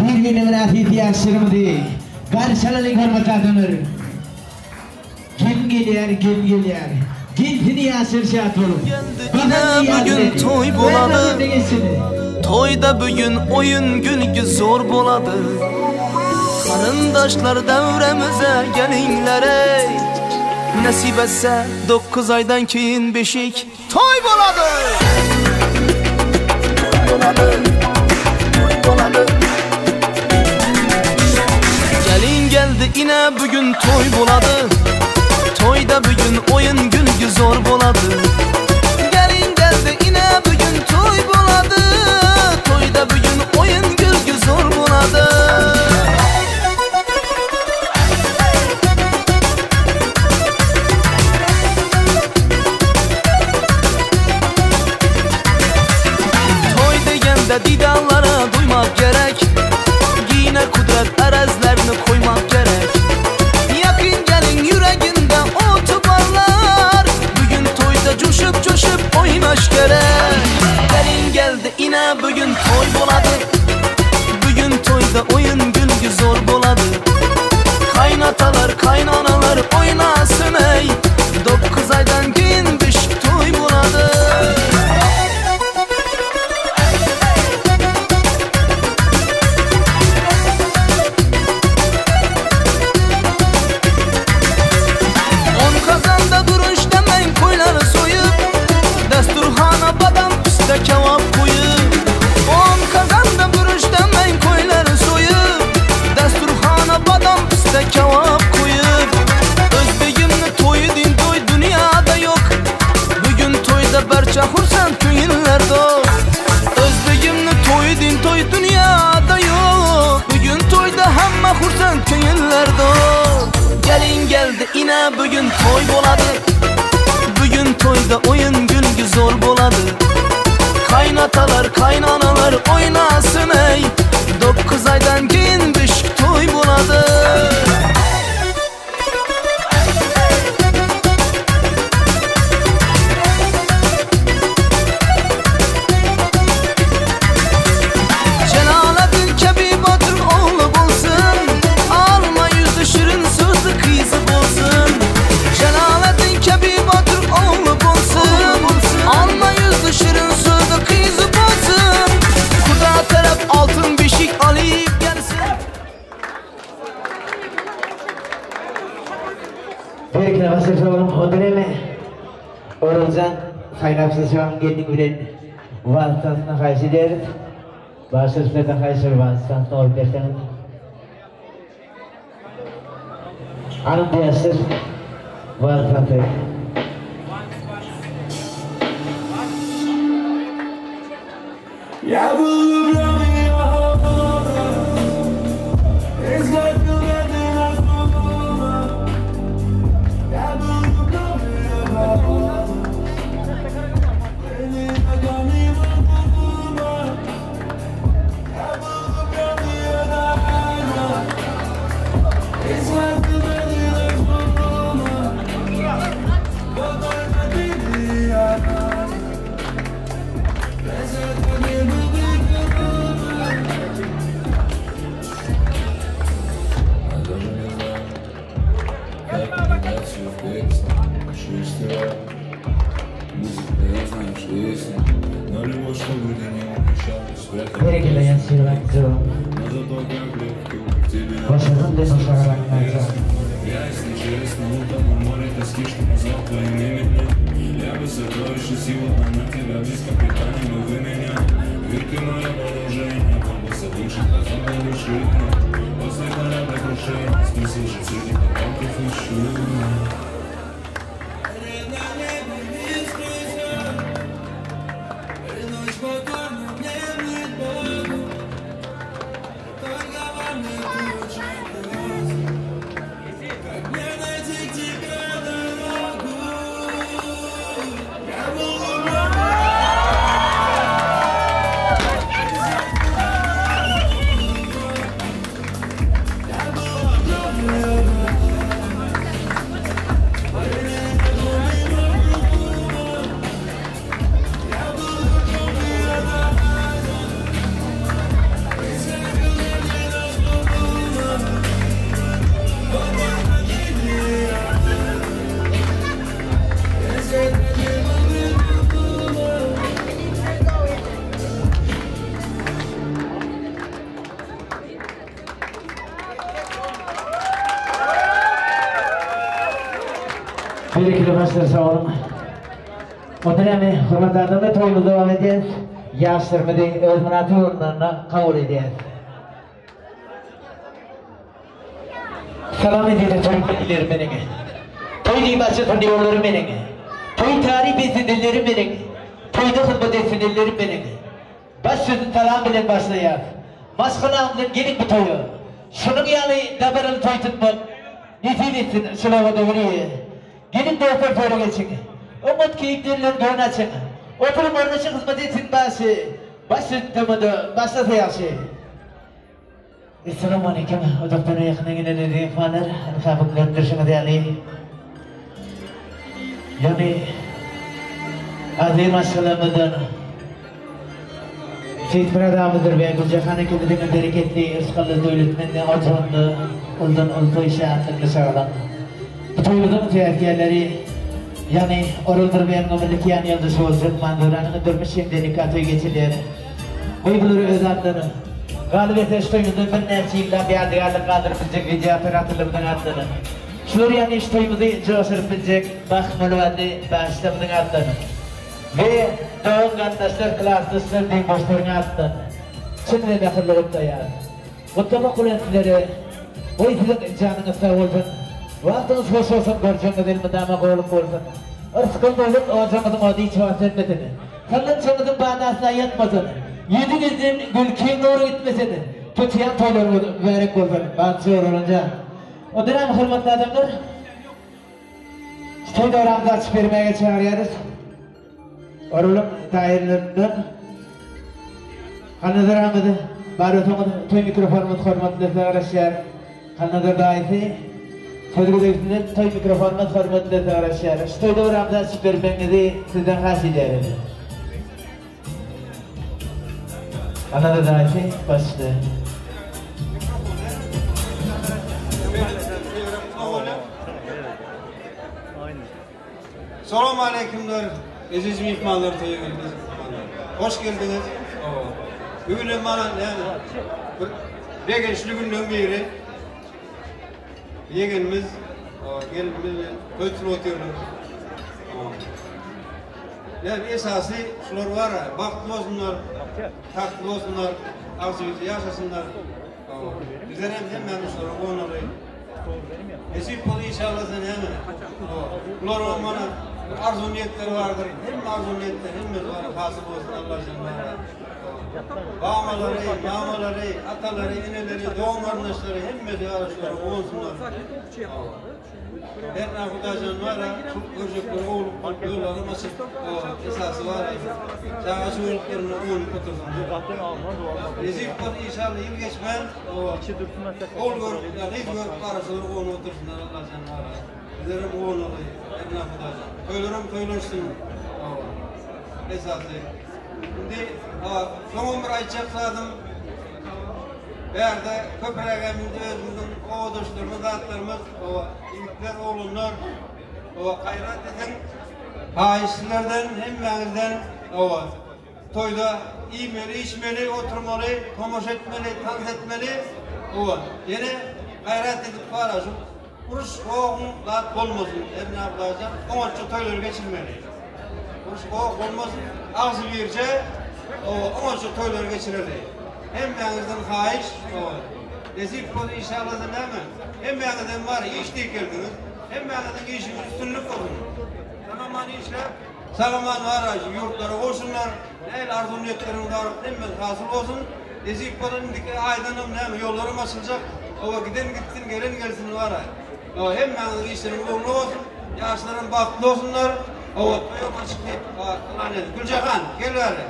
Bir-birine mynasyp ýaşlarymyzy garşy alalyň hormatly adamlar. Gelin gelýär, gelin gelýär. Gelsin ýaşlar şat bolup. Ine bugün toý bolady. Toýda bugün oýun gülki zor bolady. Garyndaşlar döwremize geliňler ey. Nesip etse 9 aýdan keyin beşik toý bolady. Bolady. Toý bolady. Gelin geldi ine bugün toý bolady. Toýda bugün oýun gülki zor bolady. Gelin geldi ine bugün toý bolady. Toýda bugün oýun gülki zor bolady. Toy degende didanlara duymak gerek. Yine kudret erezlerini koymak gerek. Yakın gelin yüreğinde otu barlar. Bugün toyda coşup coşup oynaş gerek. Gelin geldi ine bugün toy boladı. Bugün toyda oyun gülgü zor boladı. Kaynatalar kaynanalar oynasın ey. 9 aydan keyin beşik toy boladı. On kazanda duruş demen koyları soyup, Dasturxana badam pista kebap koyup. On kazanda duruş demen koyları soyup, Dasturxana badam pista kebap koyup. Özbegimni toyu din toy dünyada yok. Bugün toyda barcha xursand ko'ngillar do'q. Özbegimni toyu din toy dünyada yok. Bugün toyda hamma xursand ko'ngillar do'q. Gelin geldi ine bugün toy bolady. Bugün toyda oyun gülgü zor bolady. Kaynatalar kaynanalar oynasın ey. 9 aydan keyin beşik toy bolady. Celaleddin Kebi Batur oğlu bolsun. Alma yüzlü şirin sözlü kızı bolsun. Celaleddin Kebi Batur oğlu bolsun. Alma yüzlü şirin sözlü kızı bolsun. Kuda taraf altın beşik alıp gelsin. Berekella başlaşalım o dönemi. Orulcan saýlap geldik bilen vasıtasına haýyş ederiz. Başlaşmadan haýyş vasıtasına olup berseniz. Alın diýersiz vasıtası. Я был влюблен в ее образ, изгорел медленно дома. Я был влюблен в ее образ, Я был влюблен в ее тайну, изгорел медленно дома. Вот только ты и я. Без этого не было. Я даже не знаю, как поменять ее в песне. Чистая музыка, я знаю песни, но любовь, что в груди не умещалась, вряд ли Berekella ýaşlar Но зато как легко к тебе Başarın de başarılar. Я, если честно, утону в море тоски, что назвал твоим именем. Я бы сокровище силы, но на тебя без капитана, но вы меня. Ведь ты мое вооружение, колбаса дышит, азот вершина. После кораблекрушения смысл жить среди потомков и шума. На небе искры звезд, и ночь покорна мне будет Богу. Только во мне тучи гроз. Как мне найти к тебе дорогу? Я был влюблен. Я был влюблен в ее глаза. Berekella başlar sag boluň. Onda näme hormatly adamlar toýumyzy dowam edýäs. Ýaşlarymyzy öz mynasyp orunlaryna kabul edýäs. Salam eziz türkmenlerim meniň. Toý diýip açylsyn ýollarym meniň. Toý taryp etsin dillerim meniň. Toýda hyzmat etsin ellerim meniň. Baş sözüni salam bilen başlaýas. Maşgalaňyzdan geliň bu toýa. Şunuň ýaly dabaraly toý tutmak nesip etsin şulaga dogry. Geliň dostlar töre geçiň. Oňat keýp derilen göwün açyň. Oturyň ornaşyň hyzmat etsin bagşy. Baş sözüni tamada başlasa ýagşy. Essalamualeýkum uzakdan we ýakyndan gelen eziz myhmanlar. Ynha bu görüp durşuňyz ýaly ýagny aziz maşgalamyzdan Seýitmyrat agamyzdyr we Güljahan ekemiziň bereketli rysgally döwletmende ojagynda uldan uly toý şatlykly şagalaň. Bu toýumyzyň sebäpkärleri ýagny Oraldyr we ömürlik ýan ýoldaşy boljak Manzuranyň durmuş hem-de nika toýy geçirilýär. Goý bulary öz atlary. Galyberse şu toýumyzdan birnäçe ýyllap ýadygärlik galdyryp biljek wideo operatorlarymyzyň atlary. Şular ýaly şu toýumyzy joşuryp biljek Bahmalu atly bagşylarymyzyň atlary. We dogan garyndaşlar, klasdaşlar, deň-duşlaryň adyndan çyn we mähirli gutlaýarys. Gutlamak bilen sizlere Goý siziň janyňyz sag bolsun, wagtyňyz hoş bolsun, görjegiňiz elmydama gowulyk bolsun. Yrsgal döwlet ojagyňyzyň ody hiç wagt sönmesin. Sallançagyňyzyň bady asla ýatmasyn. Ýüzüňizden gülkiň nury gitmesin. Tutýan toýlaryňyz mübärek bolsun. Bagtyýar Oglanjan. Ondanam hormatly adamlar. Toý dabramyzy açyp bermäge çagyrýarys. Oralyň daýyrlaryndan Halnazar agamyzy bar bolsaňyz toý mikrofonymyz hormatly size garaşýar. Halnazar daýysy söz gezegisinden toý mikrofonymyz hormatly size garaşýar. Şu toý dabramyzy açyp bermegiňizi sizden haýyş edýäris. Halnazar daýysy başda. Salam aleykümler eziz myhmanlar toýa geldiňiz myhmanlar. Hoş geldiňiz. Bugün hem bana näme bir begençli günleň biri. Ýegenimiz, gelinimiz bilen toý tutup otyrlar. Näme esasy şular bar, bagtly bolsunlar, tagtly bolsunlar, agzybirje ýaşasynlar. Bizler hem hemmämiz şulara guwanaly. Nesip bolsa inşallah sen hemme. Bular mana bir arzuw niýetleri bardyr. Hemme arzuw niýetler hemmesi bar. Hasyl bolsun Allah jalla. Babalary, mamalary, atalary, eneleri, dogan garyndaşlary hemmesi bar şulara guwansynlar. Her na Hudajan bar, şu görjekleri oglup, ýollaryny açyp, esasy bar. Çaga çöwrüklerinde owunyp otursyn. Nesip bolsa inşallah ýyl geçmän, Ogul görüp, ýa gyz görüp garaşylar owunyp otursynlar Allajan bar. Bizlerem owunaly, her na Hudajan. Toýlaram toýlaşsyn. Esasy. Indi soňam bir aýtjak zadym, Bärde köprägem indi özümiziň obadaşlarymyz, zatlarymyz, oba ýigitler, oglanlar, oba gaýrat ediň. Haýyş sizlerden, hemmäňizden, oba toýda iýmeli, içmeli, oturmaly, tomaşa etmeli, tans etmeli, oba ýene gaýrat edip bara şu uruş, gohuň zat bolmasyn, Erni ablajan, oňatja toýlary geçirmeli. Uruş goh bolmasyn, agzybirje, oba oňatja toýlary geçireli. Hemmäňizden haýyş, nesip bolsa inşallah näme, hemmäňizem bar iş diýip geldiňiz, hemmäňiziň işiňiz üstünlik bolsun. Sag-aman işläp, sag-aman bar ýurtlara gowşunlar, nähili arzuw niýetleriňiz bar hemmesi hasyl bolsun. Nesip bolsa indiki aýdanam näme ýollaram açyljak, oba giden gitsin, gelen gelsin bar. Hemmäňiziň işleriňiz ugruna bolsun, ýaşlaram bagtly bolsunlar. Oba toýam açyk diýip yglan edip. Güljahan, gel bäri.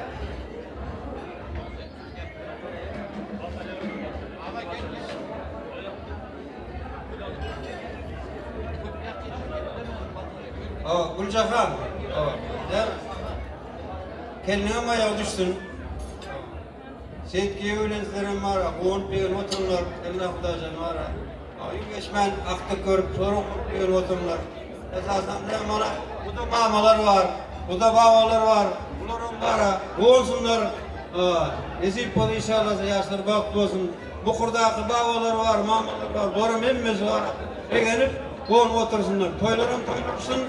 Aa, Güljahan. Aa, gel. Kendine aýagy düşsün. Seyit giýew bilen sizlerem bar, guwanyp begenip otururlar. Emine Hudaýjan bar. Ýyl geçmän akdyk görüp, sorag gurup begenip otururlar. Esasan näme mana bu da mamalar bar, bu da babalar bar. Bularam bar, guwansynlar. Nesip bolsa inşallah ýaşlar bagtly bolsun. Bukurdaky babalar bar, mamalar bar, bularam hemmesi bar. Begenip. Gonup otursynlar. Toýlaram toýlansyn.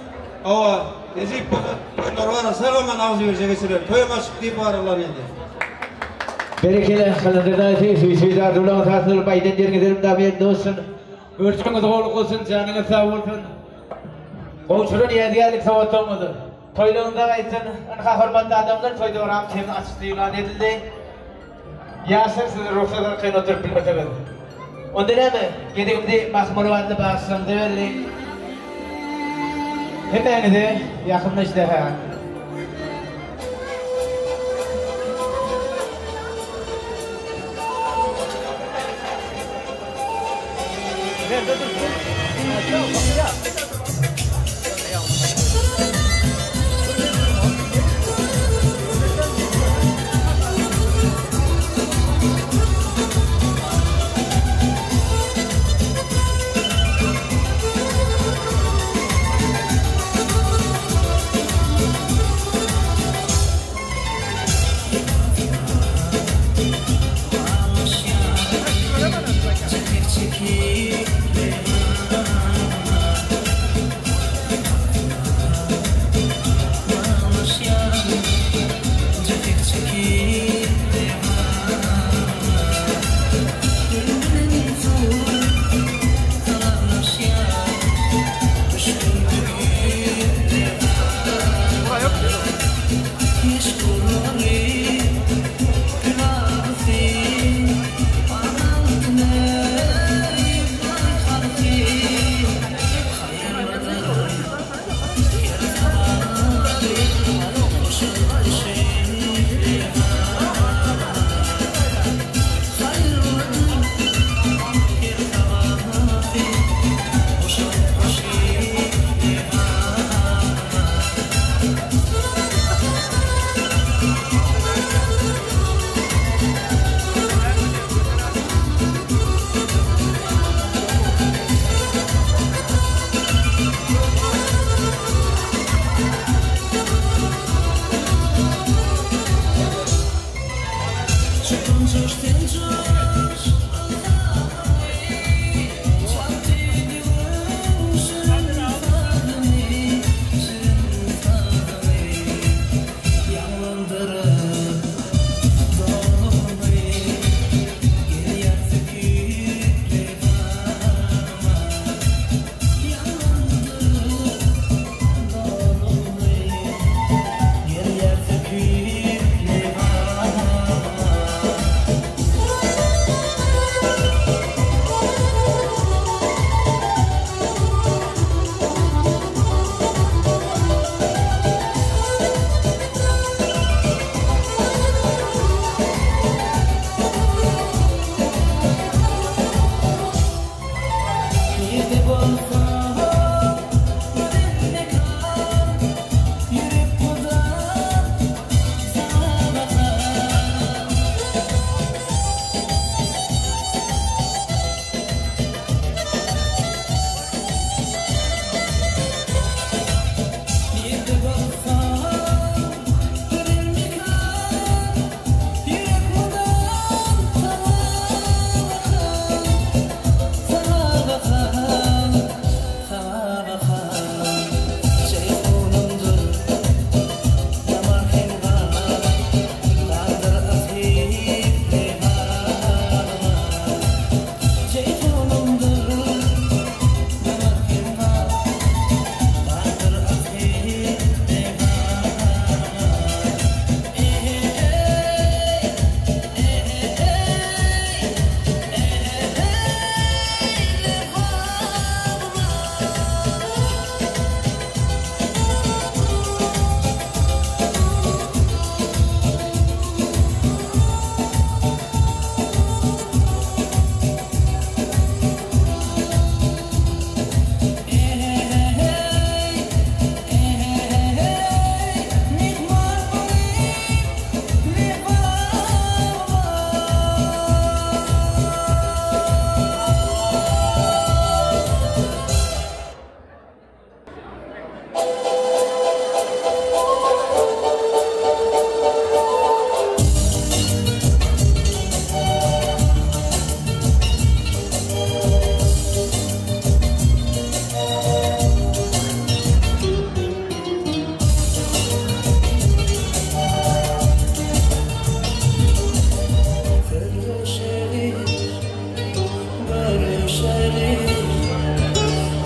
Hawa, nesip bolsa toýlar bara sag-aman agzybirje geçirer. Toýum açyk diýip bararlar indi. Berekella Kalandar daýysy süýji arzuwlaryňyz hasyl bolup aýdan ýeriňiz elmydama ýerinde bolsun. Görşüňiz gowluk bolsun, janyňyz sag bolsun. Gowşuran ýadygärlik sowatlaryňyz toýlaryňyza gaýtsyn. Ynha hormatly adamlar toý dowram hem açyk yglan edildi. Ýaşlar siz rugsat arkaýyn oturyp bilersiňiz. Onda näme, gezegimizi Mahmyrow atly bagşymyza bereliň. Hemmäňize ýakymly işdäha.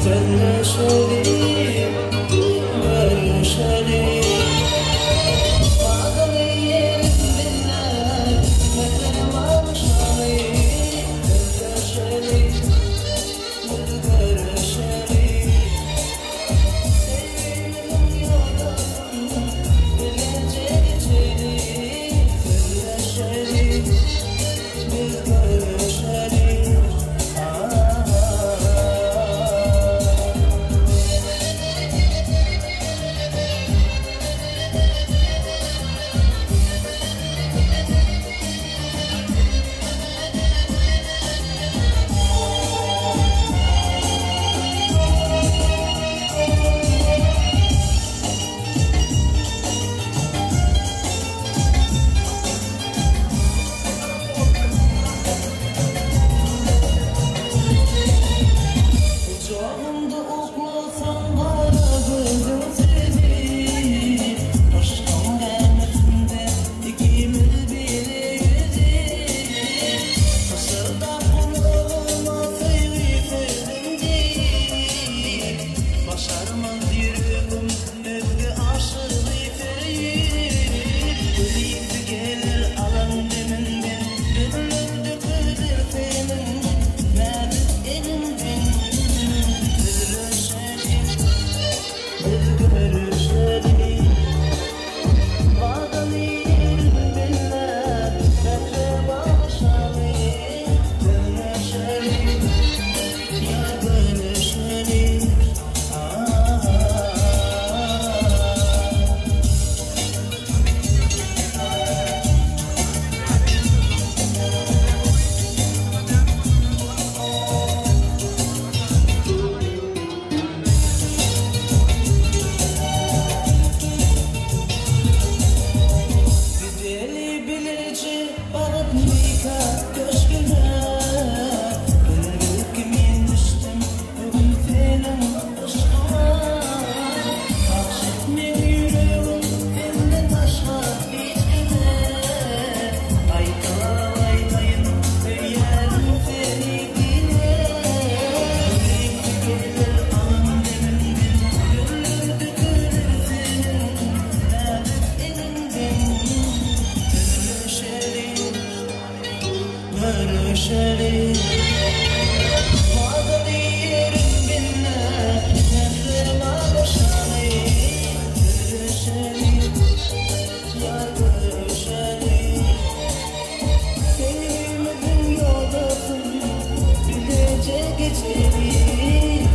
Sözleşeli, görüşeli Wadaly ýerim billäp, mährim alyşaly Sözleşeli, biz görüşeli Söýgimiziň ýodasyn bileje geçeli Sözleşeli, biz görüşeli Gujagymda uklasaň gara gözüň süzüp, Yşkyň gämisinde ikimiz bile ýüzüp, Pyşyrdap gulagyma söýgi sözün diýip, Başarmaz ýüregim özge aşygy söýüp, Gülüsi geler alan deminden, Dürler döküler seniň näzik eliňden. Sözleşeli, biz görüşeli, Wadaly ýerim belläp, mähre bagyşaly. Sözleşeli, ýa görüşeli, ah. Gideli bileje baryp nika köşgüne, Bilbilki men düşdüm bu gün seniň yşkyňa. Bagş etme ýüregim senden başga hiç kime, Gaýtalap aýdaýyn söýýärin seni diňe. Gülüsi geler alan deminden, Güller döküler seniň näzik eliňden. Sözleşeli, görüşeli, Wadaly ýerim belläp, mährim alyşaly. Sözleşeli, ýa görüşeli, Söýgimiziň ýodasyn bileje geçeli.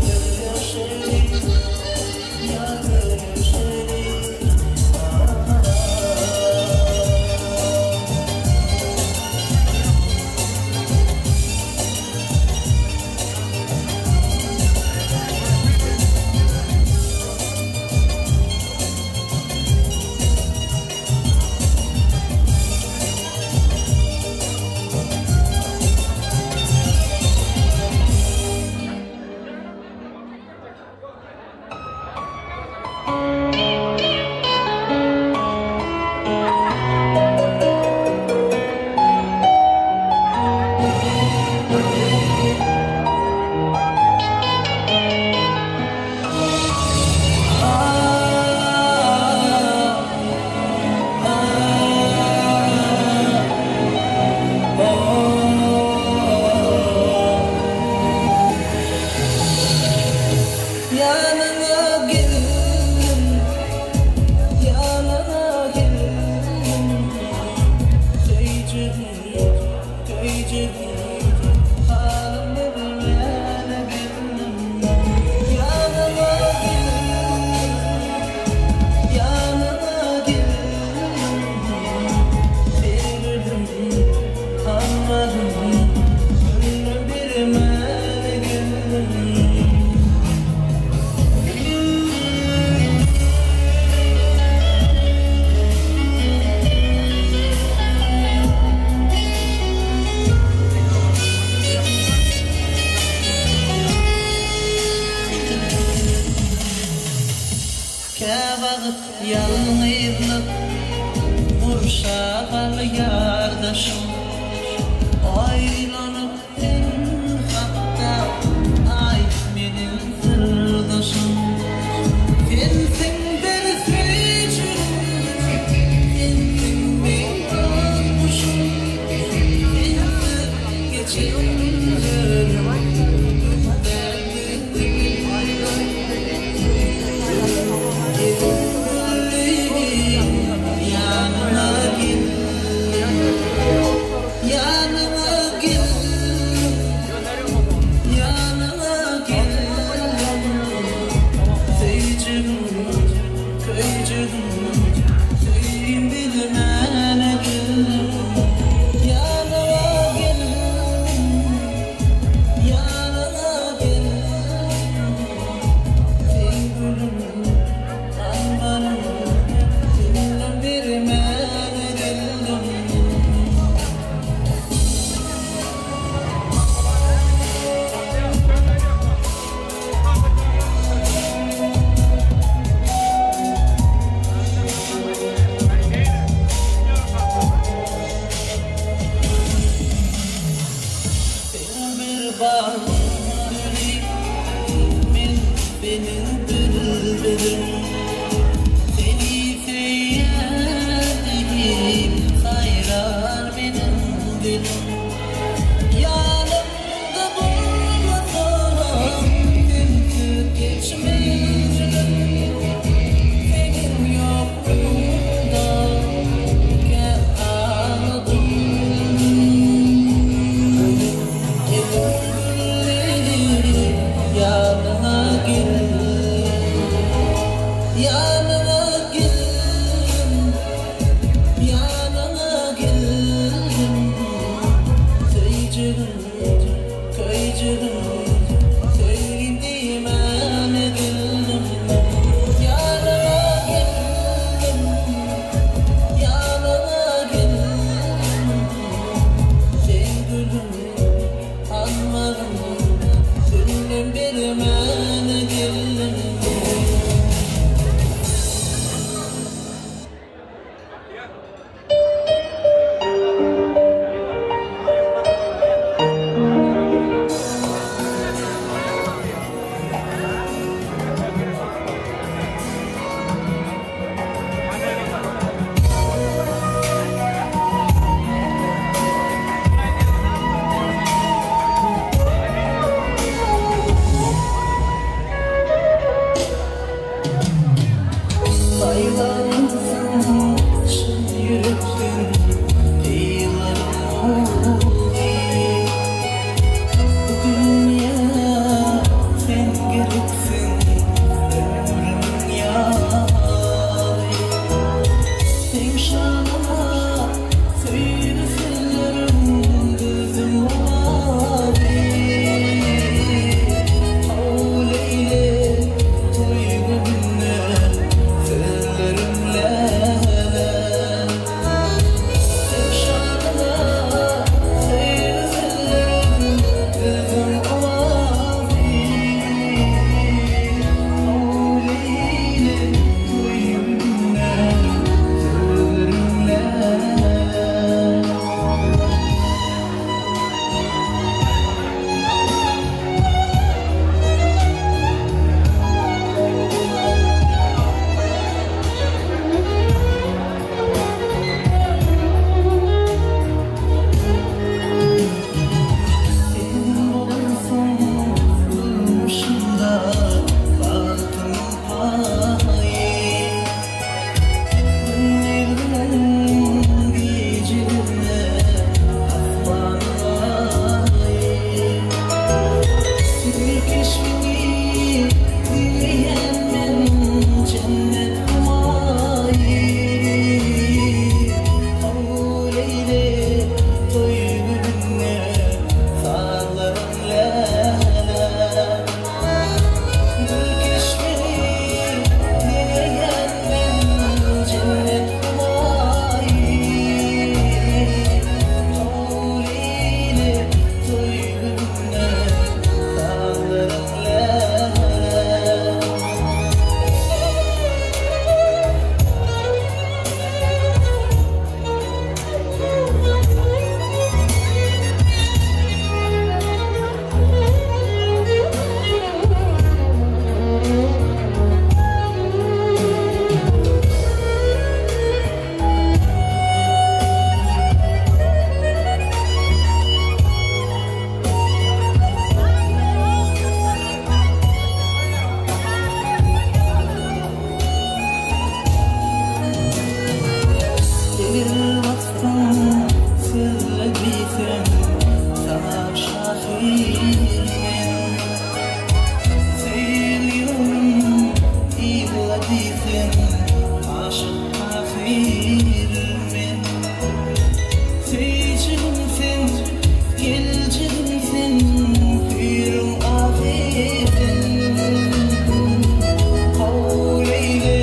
Sözleşeli, ýa görüşeli, ah. Ýanyňa geldim, ýanyňa geldim, Söýjegim, köýjegim, halymy bilmäne geldim. Ýanyňa geldim, ýanyňa geldim, Sergülüm, hammarym, gönlüm bermäne geldim. Käwagt ýalňyzlyk gurşap alýar daşym, Oýlanyp sen hakda aýt meniň. Bolupsyň ömrümiň ýaly. Seň şanyňa söýgi sözlerim düzdüm owazy. Kabul eýle toý gününde sözlerim läle. Seň şanyňa söýgi sözlerim düzdüm owazy. Kabul eýle toý gününde sözlerim läle. Sen bolansoň durmuşymda bagtymyň paýy. Gündizleň gijelerine asmanyň aýy. Gül keşbiňi diňleýän men jennet humaýy. Kabul eýle toý günüňde sazlaryň läle. Gül keşbiňi diňleýän men jennet humaýy. Kabul eýle toý günüňde sazlaryň läle. Eger waspyň sözle diýsem, saňa şahyr men. Söýýärin yzla diýsem, aşyk pahyr men. Söýjegim sen, geljegim sen, hüýrüň ahy sen. Kabul eýle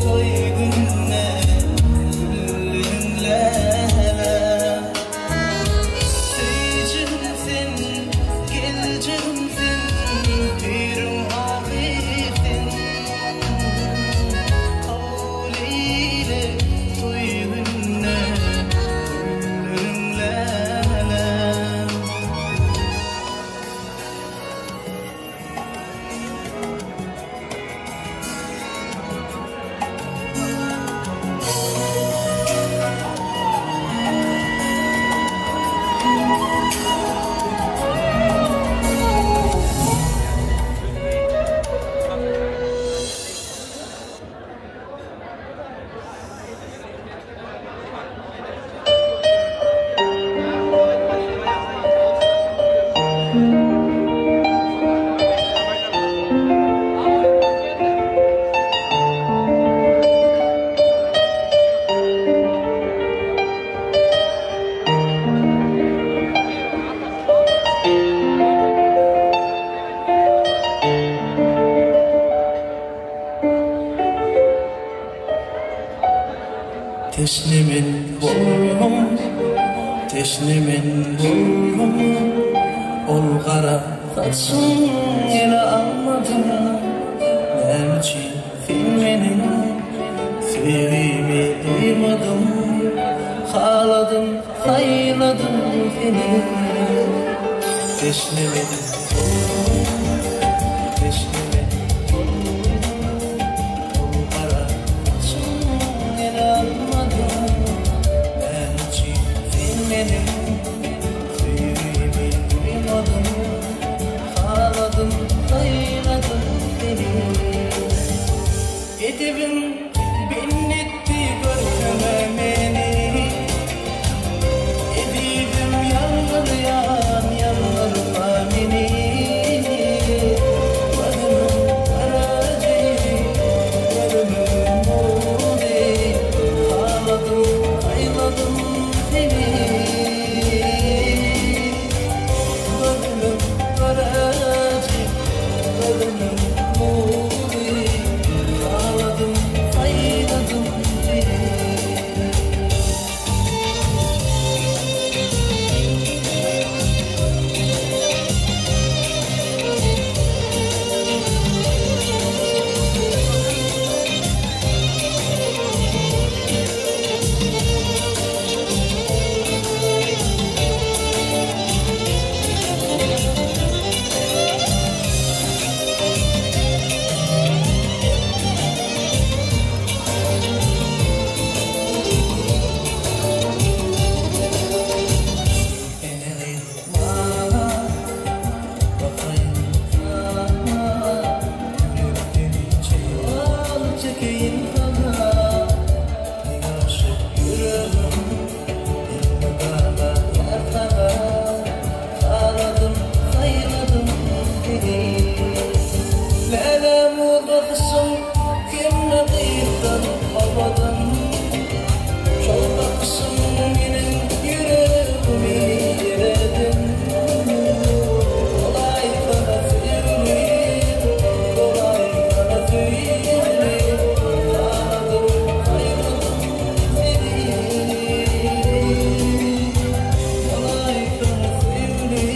toý gününde gülleriň läle. Söýjegim sen, geljegim sen, hüýrüň ahy sen. Kabul eýle toý gününde gülleriň läle. Teşne men boldum, teşne men boldum. Ol gara saçyň ele almadym. Näme üçin sen meniň söýgimi duýmadyň? Haladym, saýladym seni. Teşne men boldum, teşne men boldum. Ol gara saçyň ele almadym. Näme üçin sen meniň söýgimi duýmadyň? Haladym, saýladym seni. Edebin binnetdi görkeme meni. Edibim ýalňyrýan ýalňyrma meni. bakyşyň hemme gyzdan owadan Şol bakyşyň meniň ýüregimi ereden Bolaýsana söýgülim, bolaýsana söýgülim Haladym, saýladym seni Bolaýsana söýgülim,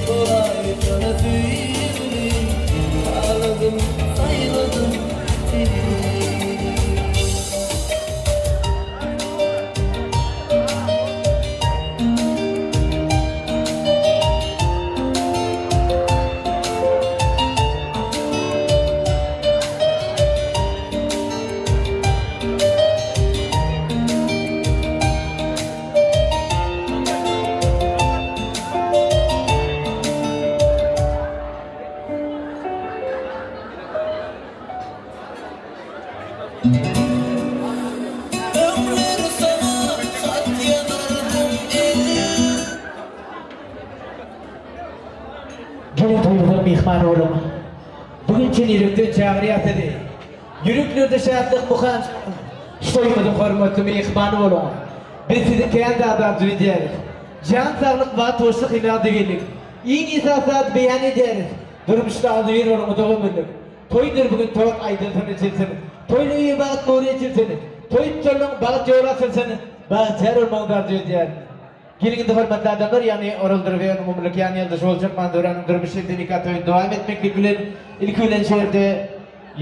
bolaýsana söýgülim Haladym, saýladym seni. Öňler saňa hat ýazardym elim. Geliň toýumyza myhman boluň. Bu gün çyn ýürekden çagyrýar sizi. Ýüreklerde şatlyk mukamçy Şu toýumyzyň hormatly myhmany boluň. Biz sizi kän zat arzuw edýäris. Jan saglyk, bagt hoşluk hem agzybirlik. Iň esasy zady beýan edýäris. Durmuşda agzybir boluň uzak ömürlik. Toýdur bu gün tort aýdylsyn içilsin. Toýly öýe bagt nury eçilsin. Toý tutanlaň bagt ýoly açylsyn. Bagtyýar bolmagyňyzy arzuw edýärin. Geliň indi hormatly adamlar, ýagny Oraldyr we onuň ömürlik ýan ýoldaşy boljak Manzuranyň durmuş hem-de nika toýuny dowam etmeklik bilen, ilki bilen şu ýerde,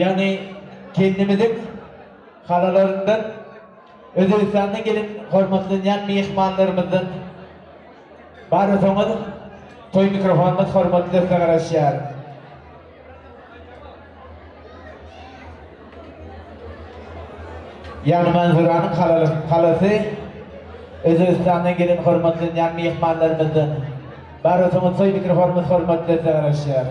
ýagny gelnimiziň halalaryndan Özbegistandan gelen hormatlanýan myhmanlarymyzdan bar bolsaňyz, toý mikrofonymyz hormatly size garaşýar. Ýagny Manzuranyň halasy Özbegistandan gelen hormatlanýan myhmanlarymyzdan bar bolsaňyz toý mikrofonymyz hormatly size garaşýar.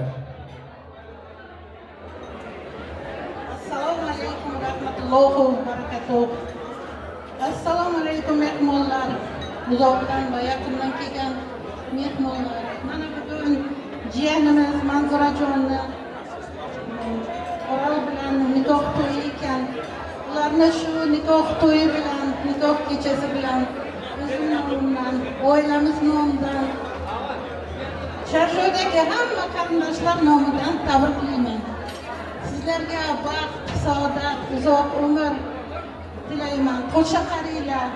Assalamu aleýkum rahmatullohi we barakatuh. Assalamu aleýkum mehmonlar. Uzakdan we ýakyndan kelgen mehmonlar. Mana bu gün jiýenimiz Manzurajonni Oral bilen nikoh toýy eken. Ularny şu nikoh toýy bilen, nikoh gijesi bilen özüm nomumdan, oilamiz nomidan Çarşoýdaki hemme garyndaşlar nomydan tabrikleýmen. Sizlerge bagt, saodat, uzak ömür tileýmen. Goşa garylar.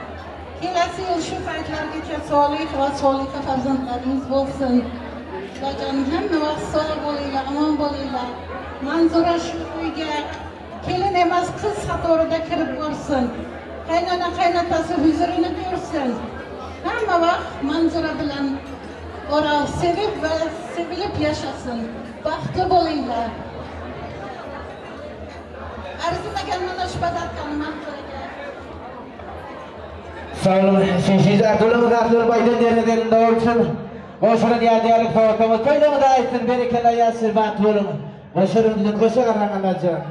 Kelesi ýyl şu paýtlargaça solih we soliha farzandlaryňyz bolsun. Xudojonim hemme wagt sog bolinglar, omon bolinglar. Manzura şu öýge kelin emas gyz qatorida kirip borsin. Qaynona qaynotasy huzurini ko'rsin. Hemme wagt Manzura bilen Oral sevip we sevilip ýaşasyn. Bagtly bolinglar. Arzymagan mana şu podarkany Manzuraga. Sag boluň, Şeşiz Arzuwlaryňyz arzuwlanyp aýdan ýeriňiz elinde bolsun. Goşulan ýadygärlik sowgatlaryňyz toýlaryňyza aýtsyn, berekella ýaşyl bagtly boluň. Goşaryň bilen goşa garraň Allajan.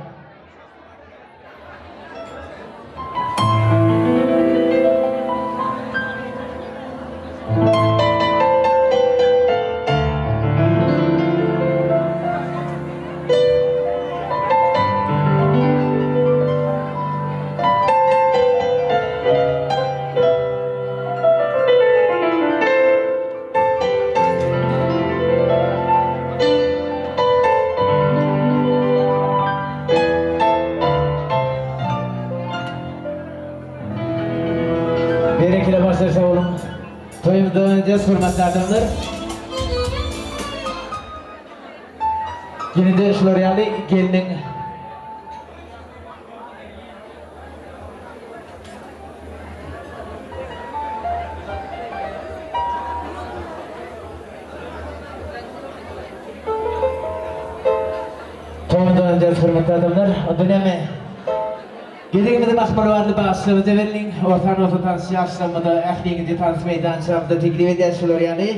Berekella başlar sag boluň. Toýumyzy dowam edýäs hormatly adamlar. Ýene-de şular ýaly gelniň Toýumyzy dowam edýäris hormatly adamlar. Onda näme? Gezegimizi Mahmal atly bagşymyza bereliň. Orta-orta tans ýaşlarymyza ähliňizi tans meýdançamyza teklip edýäris şular ýaly.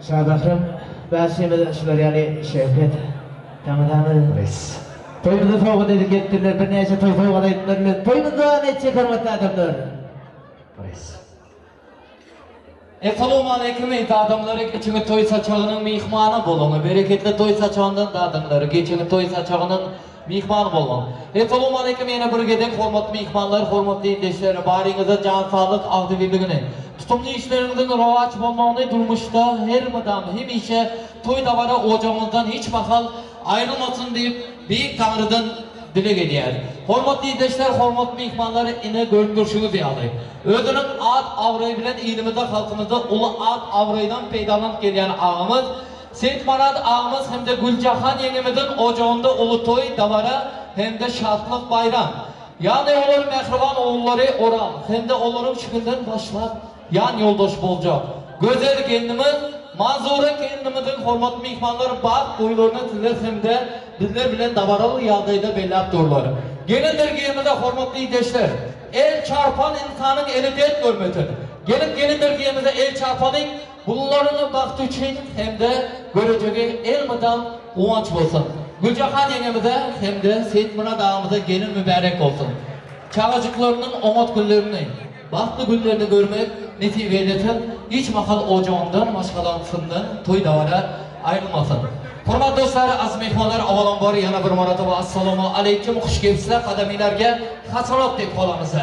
Şabahram bagşymyz şular ýaly Şöwket Taňrydanmyz. Toýumyza sowgat edip gelipdirler. Birnäçe toý sowgat aýdymlary bilen toýumyzy dowam etjek hormatly adamlar. Essalawmaleýkim eziz adamlar geçiňi toý saçagynyň myhmany boluň bereketli toý saçagyndan dadyňlar geçiňi toý saçagynyň myhmany boluň Essalawmaleýkim ýene bir gezek hormatly myhmanlar hormatly ildeşler baryňyza jan saglyk agzybirligini tutumly işleriňiziň rowaç bolmagyny durmuşda her mydam hemişe toý dabara ojagyňyzdan hiç mahal aýrylmasyn diýip Beýik Taňrydan dileg edýäris. Hormatly ildeşler, hormatly myhmanlar, ine, görüp durşuňyz ýaly, özüniň at-abraýy bilen ilimizde, halkymyzda uly at-abraýdan peýdalanyp gelýän agamyz Seýitmyrat agamyz hem-de Güljahan ýeňňemiziň ojagynda uly toý, dabara hem-de şatlyk baýram. Ýagny olaryň mähriban ogullary Oral hem-de olaryň şu günden başlap ýan ýoldaş boljak gözel gelnimiz Manzura gelinimiziň hormatly myhmanlar bagt toýlaryny sizler hem-de bizler bilen dabaraly ýagdaýda belläp durlar. Gelindir giýemize hormatly ildeşler! El çarpan ynsanyň eli dert görmesin. Geliň gelindir giýemize el çarpalyň, bularyň bagty üçin hem-de görejegi elmydam guwanç bolsun. Güljahan ýeňňemize hem-de Seýitmyrat agamyza gelin mübärek bolsun. Çagajyklarynyň oňat günlerini, bagtly günlerini görmek nesip eylesin, hiç mahal ojagyňdan, maşgalaňsyndan toý-dabara aýrylmasyn. Hormatly dostlar, aziz mehmonlar, avvalambor yana bir marotaba assalomu alaykum, xush kelibsizlar, qadaminglarga hasanot deb qolamiz.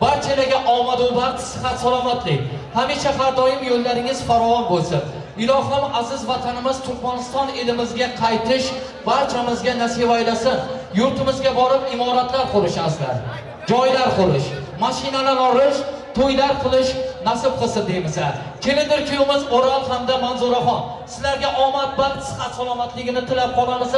Barchalarga omad va baxt, sihat, salomatlik. Hamisha har doim yo'llaringiz farovon bo'lsin. Ilohim aziz vatanimiz Turkmaniston elimizga qaytish barchamizga nasib aylasin. Yurtimizga borib imoratlar qurish azizlar. Joylar qurish, mashinalar olish, to'ylar qilish nasib qilsin deymiz. Kelindir kuyovimiz O'ral hamda Manzuraxon. Sizlarga omad, baxt, sihat, salomatligini tilab qolamiz.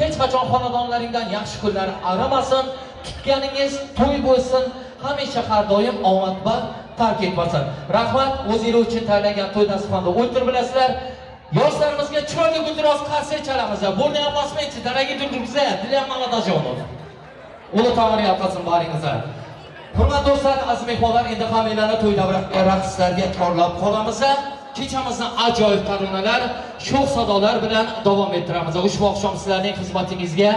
Hech qachon xonadonlaringdan yaxshi kunlar arimasin. Tutganingiz to'y bo'lsin. Hamisha har doim omad, baxt tark etmasin. Rahmat, o'zingiz uchun tayyorlangan to'y dasturxonida o'tirib bilasizlar. Yoshlarimizga chiroyli guldiroz qarsak chalamiz. Burni ham bosmaychi, daraga durg'izsa, dili ham молодоженов. Uli Tangri yalqasin baringizga. Hurmatli do'stlar, aziz mehmonlar, endi hammanglarni to'y davrasiga raqslarga chorlab qolamiz. Kechamizni ajoyib taronalar, sho'x sadolar bilan davom ettiramiz. Ushbu oqshom sizlarning xizmatingizga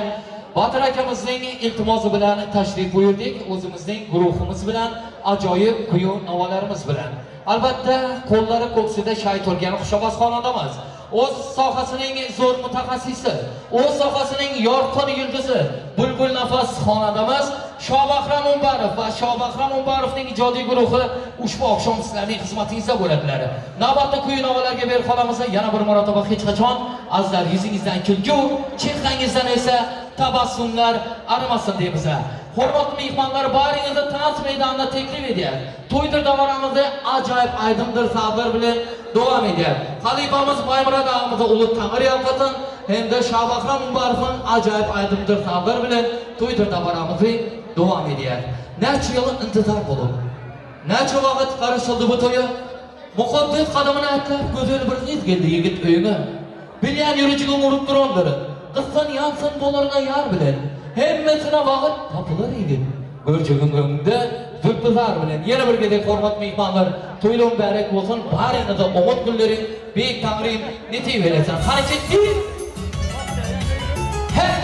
Botir akamizning iltimosi bilan tashrif buyurdik, o'zimizning guruhimiz bilan, ajoyib kuyu navolarimiz bilan. Albatta, qo'llari ko'ksida shay turgan xushovoz xonandamiz. O'z sohasining zo'r mutaxassisi, o'z sohasining yorqin yulduzi, bulbul nafas xonandamiz Shobahram Umbarov va Shobahram Umbarovning ijodiy guruhi ushbu oqshom sizlarning xizmatingizda bo'ladilar. Navbatda kuy navolarga berib qolamiz. Yana bir marotaba hech qachon azizlar yuzingizdan kulgu, chehrangizdan esa tabassumlar arimasin deymiz. Hurmatli mehmonlar, baringizni tans maydonida taklif edyapti. To'ydir davramizni ajoyib aydindir sabr bilan davom edyapti. Xalifamiz Baymurod ag'amizni ulug' Tangri yalqasin hamda Shobahram Umbarovning ajoyib aydindir sabr bilan to'ydir davramizni davom edyapti. Necha yil intizor bo'lib, necha vaqt qarashildi bu to'ya. Muqaddas qadamini atlab go'zal bir qiz keldi yigit uyga. Bilgan yurishini urib turondir. Qissan yansin bo'larga yar bilan. Hemmasine vaqt topilar yigit. Ko'rchigin o'ngda zulfizar bilan yana bir gezek hurmatli mehmonlar, to'ylar muborak bo'lsin. Baringizni omad kunlari Buyuk Tangrim nasib eylesin. Qani ketdik. Hey!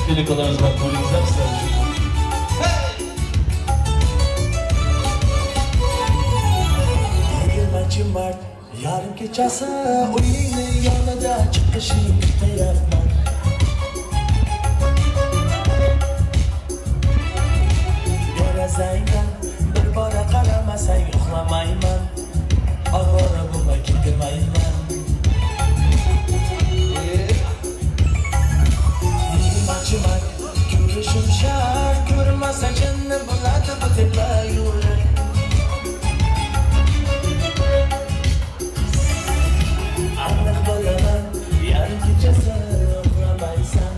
Pelikalarımız bak, rolümüzler sizler için. Yigirmanchi mart yarim kechasi uyingni yonida chiqishing kutayapman. Derazangdan bir bora qaramasang uxlamayman. Ovora bo'lma ketmayman. Yigirmanchi mart ko'rishim shart, ko'rmasa jinni bo'ladi bu tepa yurak. Aniq bilaman, yarim kechasi uxlamaysan.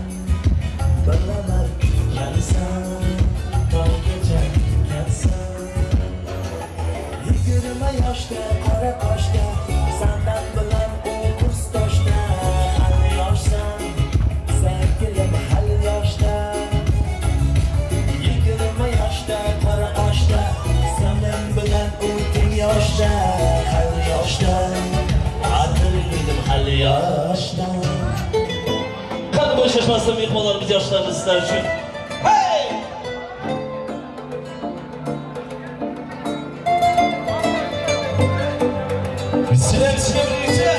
Bilaman kutgansan, tonggacha kutgansan. Goşmasyn myhmanlarymyz ýaşlarymyz sizler üçin. Hey! Bismillah, bismillah, birlikte.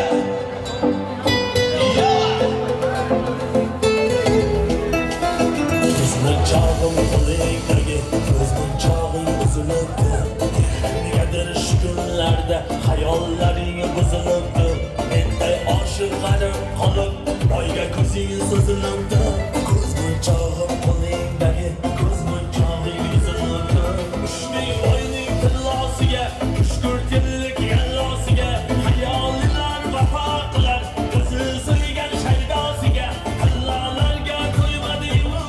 Ya! Ko'zmunchog'im qo'lingdagi ko'zmunchog'ing uzilibdi. Negadir shu kunlarda xayollaring buzilibdi. Menday oshiq g'arib qolib, boyga ko'zing so'zilibdi. Ko'zmunchog'im qo'lingdagi ko'zmunchog'ing uzilibdi. 3000 boyning tillosiga, 3-4 yillik yallosiga, xayolilar vafo qilar o'zi suygan shaydosiga. Tillalarga to'ymadingmi,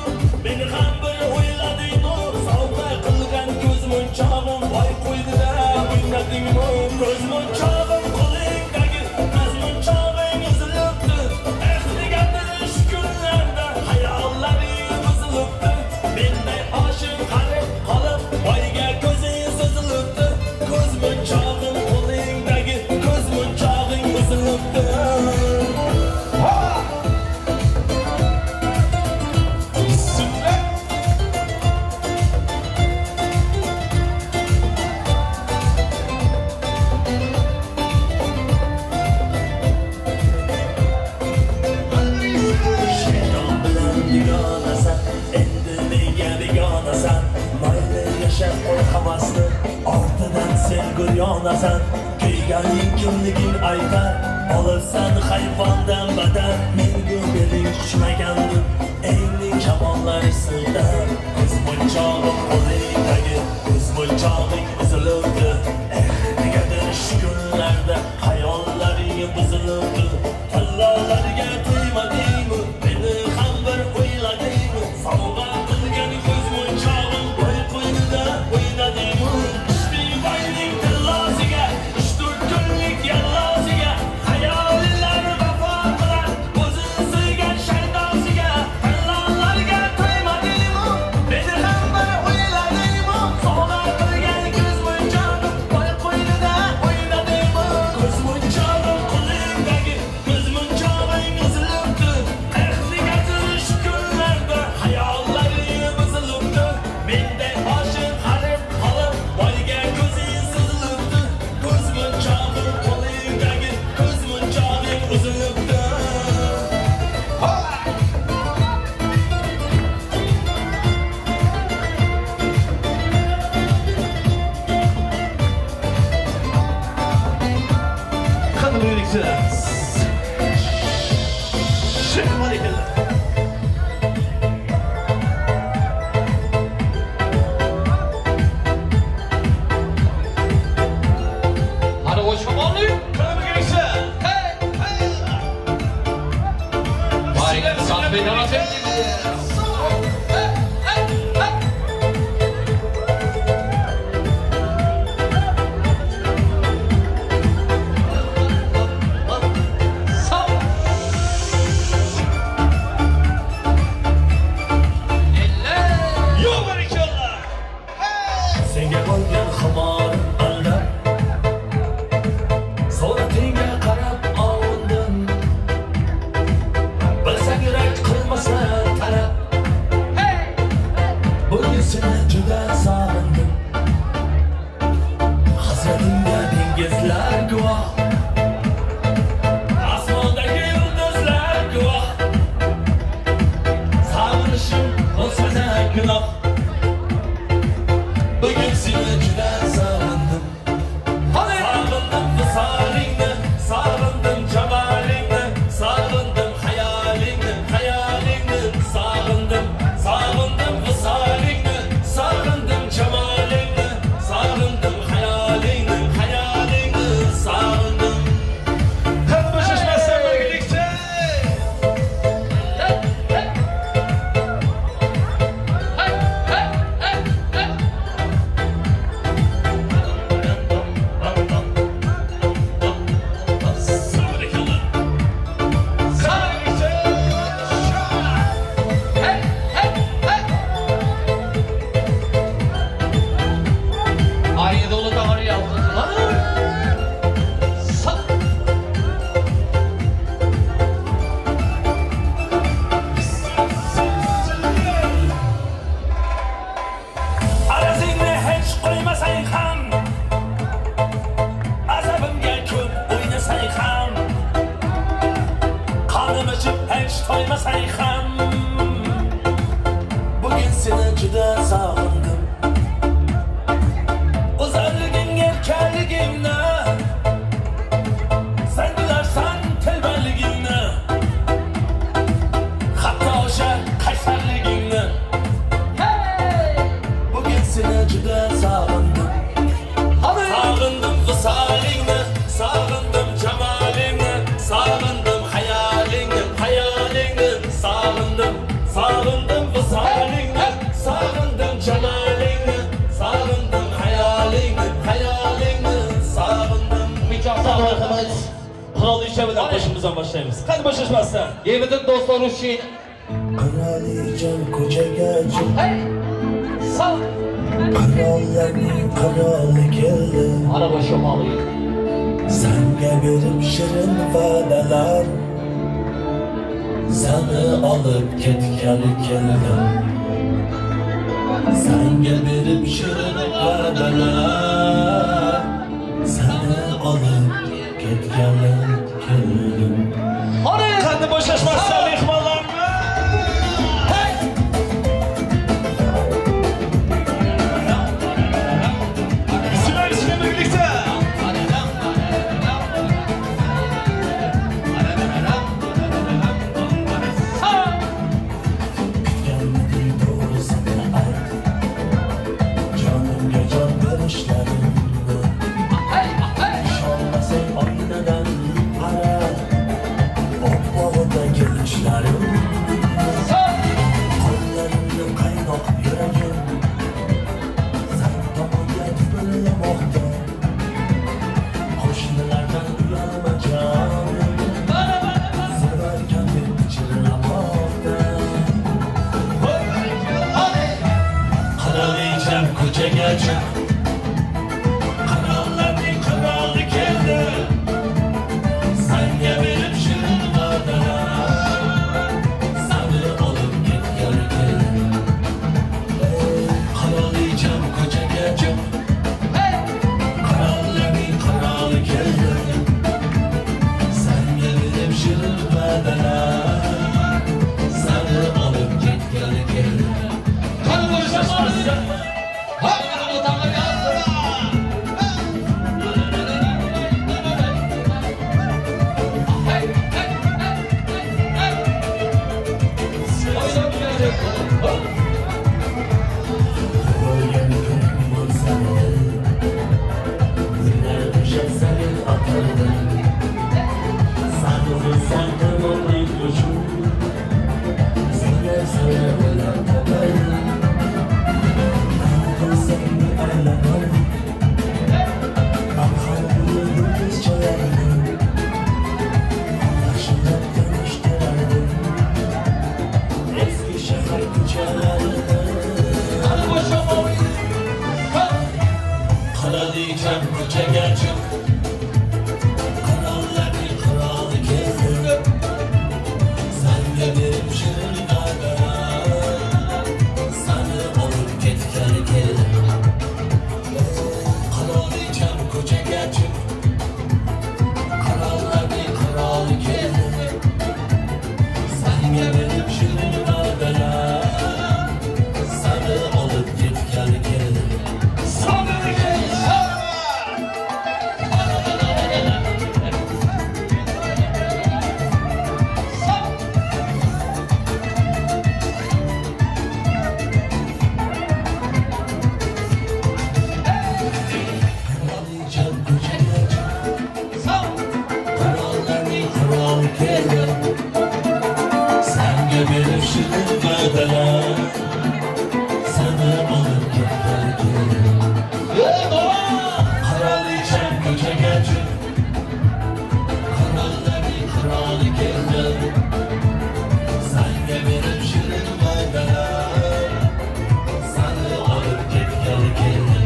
meni ham bir o'yladingmi? Sovg'a qilgan ko'zmunchog'im boy qo'ydida o'ynadingmi? Ko'zmunchog'im qo'lingdagi ko'zmunchog'ing uzilibdi. Eh, negadir shu kunlarda xayollaring buzilibdi. Menday oshiq g'arib qolib, boyga ko'zing so'zilibdi. Ko'zmunchog'im qo'lingdagi ko'zmunchog'ing uzilibdi. Bismillah. Shayton bilan dugonasan, endi menga begonasan. Mayli yashab qo'y havasni, ortidan sen guryonasan. Kuyganing kimligin aytar, olibsan hayvondan badar. Menga beling quchmagandim, engning kamonlari siltar. Ko'zmunchog'im qo'lingdagi ko'zmunchog'ing uzilibdi. Eh, negadir shu kunlarda xayollaring buzilibdi. Tillolarga to'ymadingmi, meni ham bir o'yladingmi? Sovg'a qilgan ko'zmunchog'im boy qo'ynida o'ynadingmi? 3000 boyning tillosiga, 3-4 kunlik yallosiga, xayolilar vafo qilar o'zi suygan shaydosiga. Tillolarga to'ymadingmi, meni ham bir o'yladingmi? Sovg'a qilgan ko'zmunchog'im boy qo'ynida o'ynadingmi? Ko'zmunchog'im qo'lingdagi ko'zmunchog'ing uzilibdi. Eh, negadir shu kunlarda xayollaring buzilibdi. Menday oshiq g'arib qolib, boyga ko'zing suzilibdi. Ko'zmunchog'im qo'lingdagi ko'zmunchog'ing uzilibdi. Hadi birlikte. Şehmaleyküm. Hadi goşmaly. Hadi birlikte. Hey! Hey! Bari kahve Hey! Hey! Hey! Sağ. Eller. Yo barakallah. Senga bo'lgan ximorim aldab, Suratingga qarab ovundim. Bilsang yurak qilmasa talab, Hey! Bugun seni juda sog'indim. Hasratingga dengizlar guvoh, Osmondagi yulduzlar guvoh. Sog'inishim bo'lsa-da gunoh. Bugun seni juda sog'indim. Hadi. Sog'indim visolingni, sog'indim jamolingni, sog'indim xayolingni, xayolingni, sog'indim, sog'indim visolingni, sog'indim jamolingni. Kraliçe bilen goşumyzdan başlaýmyz. Hany boşaşmazdan. Ýemiziň dostlary üçin. Kraliçem koçaga çık. Hey! Sal! Krallarning qiroli keldi. Araba şomaly. Sanga berib shirin va'dalar. Sani olib ketgani keldim. Sanga berib shirin va'dalar. Sani olib ketgani keldim. Hany boşaşmazdan mehmanlarymyz. Hey! Bismillah bismillah birlikte. Kutganmiding to'g'risini ayt. Jonimga jon berishlarimni. Ishonmasang oynadan qara. Oppog'ida kelishlarim. Qo'llarimni qaynoq yuragim san tomonga tupillamoqda. Qo'shnilardan uyalma jonim. Sevarkan deb pichirlamoqda. Qirolicham ko'chaga chiq. Qirollarning qiroli keldi. Sanga berib shirin va'dalar. Sani olib ketgani keldi. Qirolicham ko'chaga chiq. Qirollarning qiroli keldi. Sanga berib shirin va'dalar. Sani olib ketgani keldi. Hany boşaşmazdan. Hey! Hey! Hey! Hey! Tug'ilgan kuning bo'lsa Gullar to'shab salyut otardim. San o'lsang qirmoqlik uchun Sanlar salar o'ylab topardim. Nima qilsang bir aylanardim. Arqon bo'yi yulduz chalardim. Yaxshilab tanishtirardim. Eski shahar ko'chalarini. Hany boşamaly. Qirolicham ko'chaga chiq. Qirollarning qiroli keldi. Sanga berib shirin va'dalar. Sani olib ketgani keldi. Qirolicham ko'chaga chiq. Qirollarning qiroli keldi. Sanga berib shirin va'dalar. Sani olib ketgani keldi. Kraliçem ko'chaga chiq. Qirollarning qiroli keldi. Sanga berib shirin va'dalar. Sani olib ketgani keldi. Qirolicham ko'chaga chiq. Qirollarning qiroli keldi. Sanga berib shirin va'dalar. Sani olib ketgani keldi.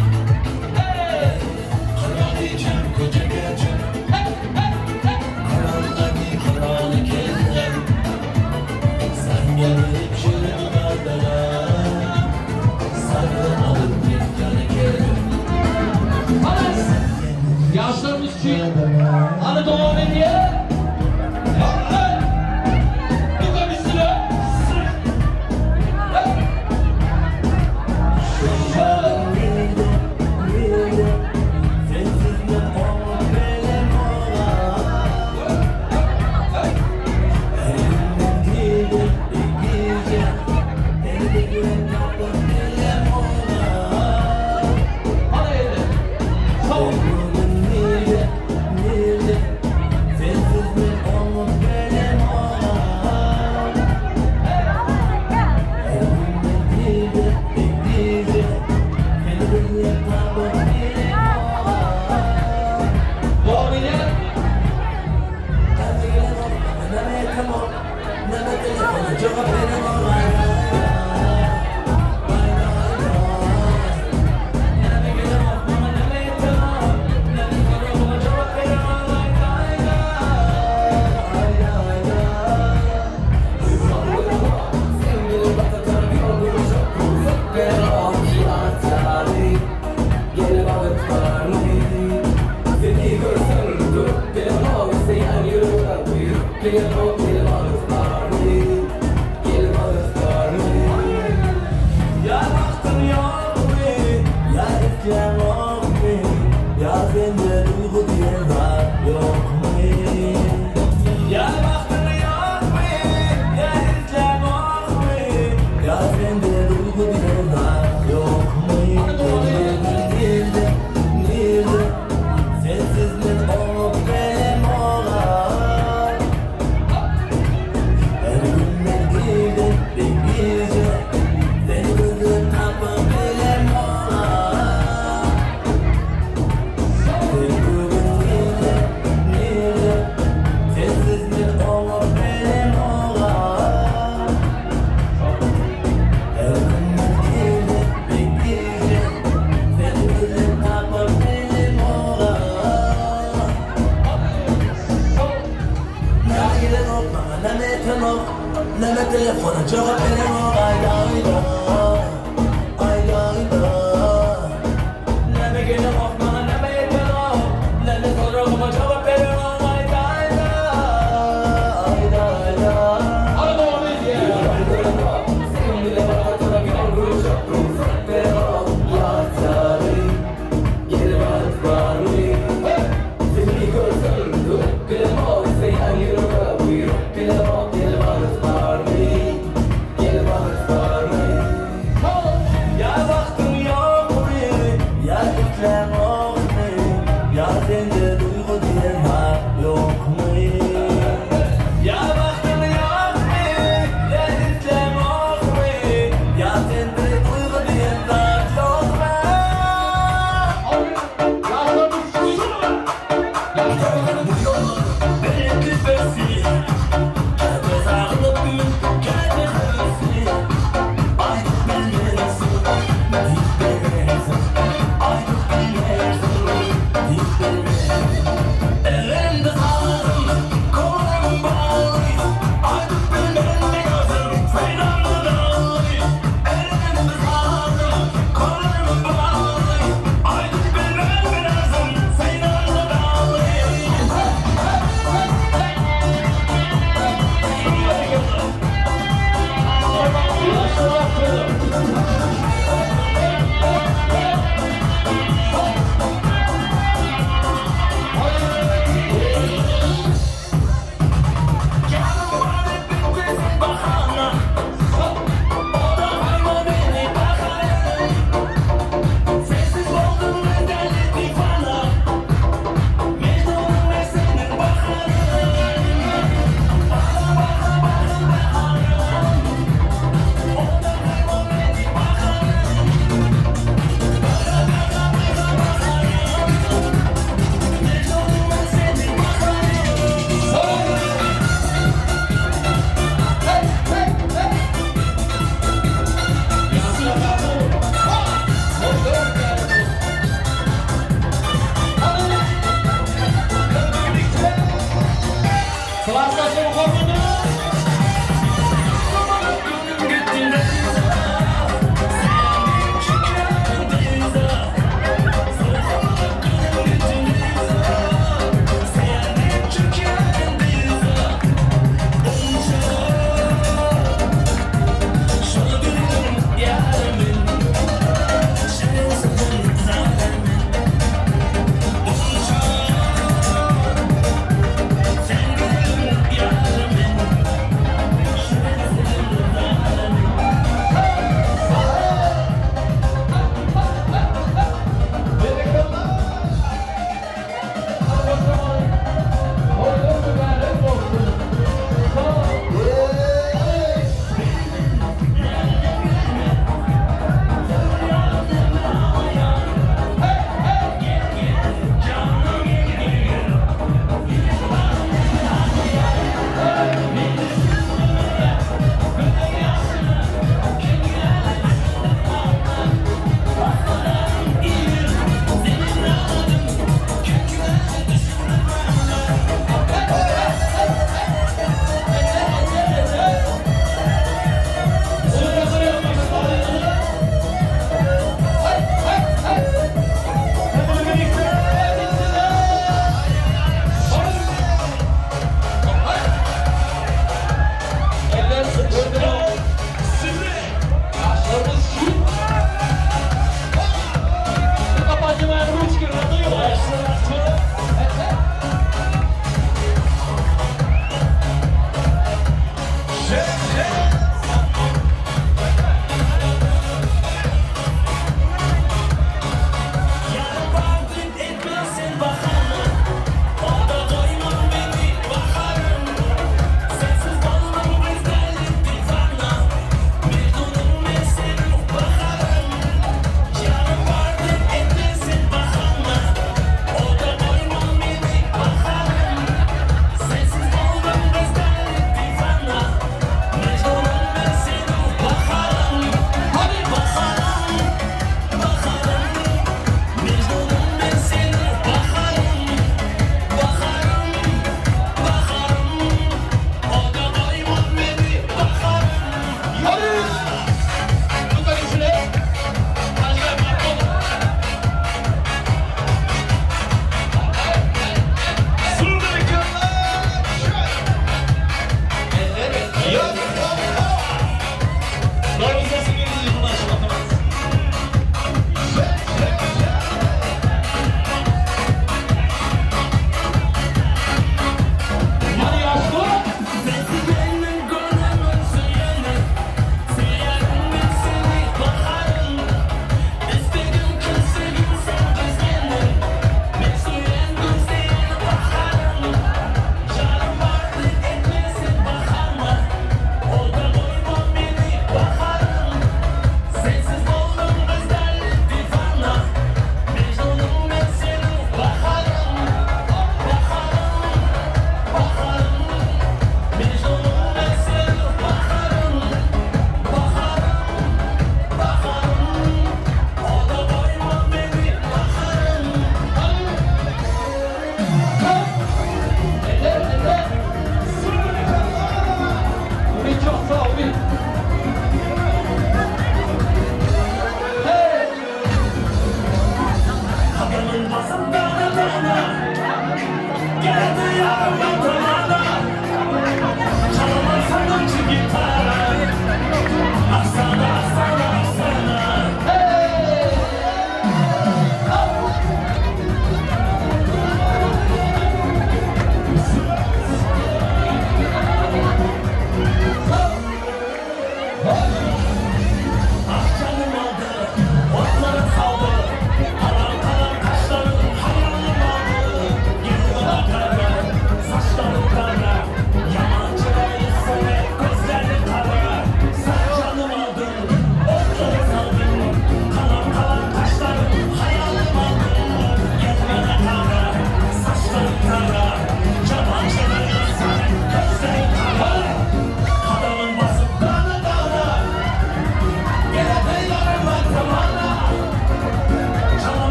Qirolicham ko'chaga chiq. Qirollarning qiroli keldi. Sanga berib shirin va'dalar. Sani olib ketgani keldi. Ýaşlarymyz üçin hany dowam edýär. Hey! Duka bismillah. Hey! Sensiz belim olar. Elimden gelip gece Elde tapıp belim olar. Hany elde. Sag. Bugün nide, Jogap beremok aýda aýda Aýda aýda Näme gelemok maňa näme ýetenok Näme soragyma jogap berenok aýda aýda Aýda aýda Seň bile wagtyna giden gülüşip Rugsat beremok ýatary Gelip alyp barmy Seni görsem durup bilemok Isleýän ýürege buýrup bilemok Gelip alyp barmy?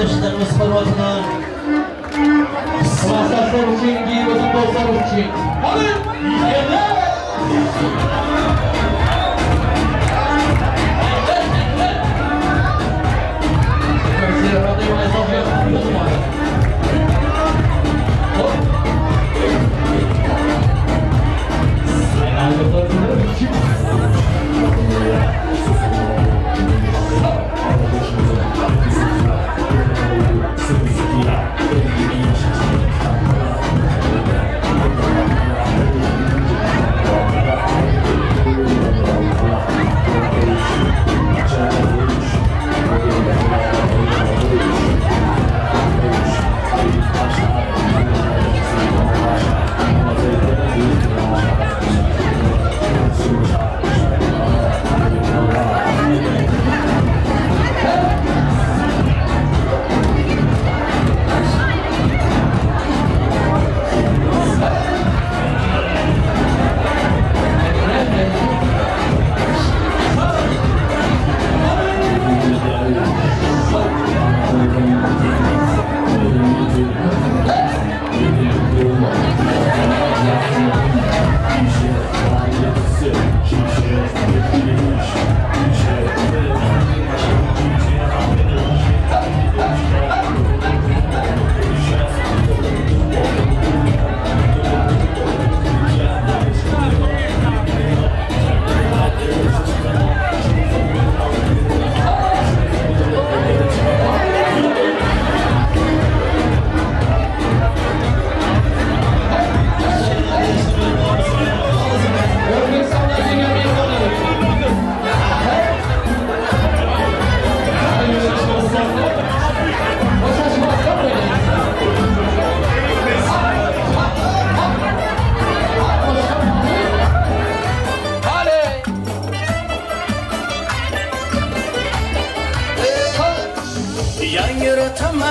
Yaşlarımız hormatına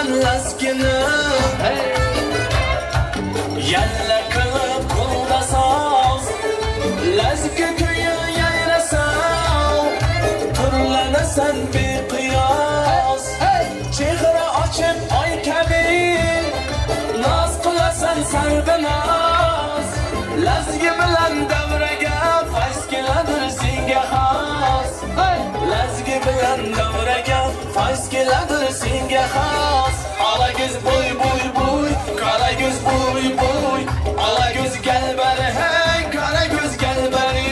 bilan lazgini Yalla qilib qo'lda soz Lazgi kuyi yayrasa Turlanasan beqiyos Chehra ochib oy kabi Noz qilasan sarvinoz Lazgi bilan davraga fayz keladir senga xos Lazgi bilan davraga fayz keladir senga xos Ola ko'z bo'y bo'y bo'y qora ko'z bo'y bo'y Ola ko'z gel bari hey qora ko'z gel bari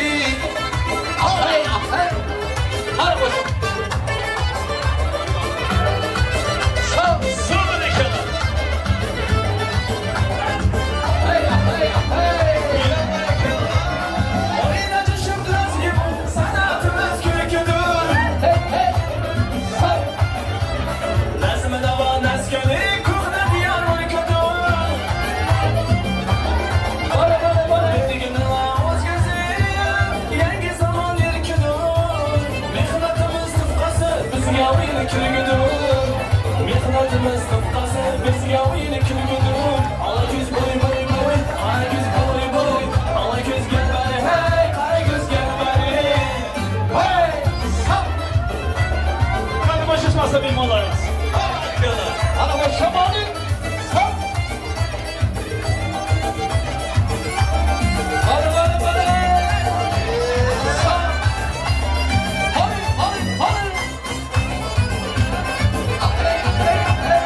Hey, hey. Hadi koşun. Hey, hey, hey. Oynatışım lazgi bu sanatımız köküdür Hey, hey. Hey. Nazmi navo nazgani ko'hna diyor mulkidir Bana, bana, bana. Bildigini o'zgazib yangi zamon erkidir Mehnatimiz tufqasi bizga o'yin kulgudir Mehnatimiz tufqasi bizga o'yin kulgudir Ola ko'z bo'y bo'y bo'y qora ko'z bo'y bo'y Ola ko'z gel bari hey qora ko'z gel bari Hey. Sağ. Hadi boşlaşmazsa mehmonlarimiz. Ana koşamalı. Sağ. Bana, bana, bana. Sağ. Hadi, hadi, hadi. Hey, hey, hey.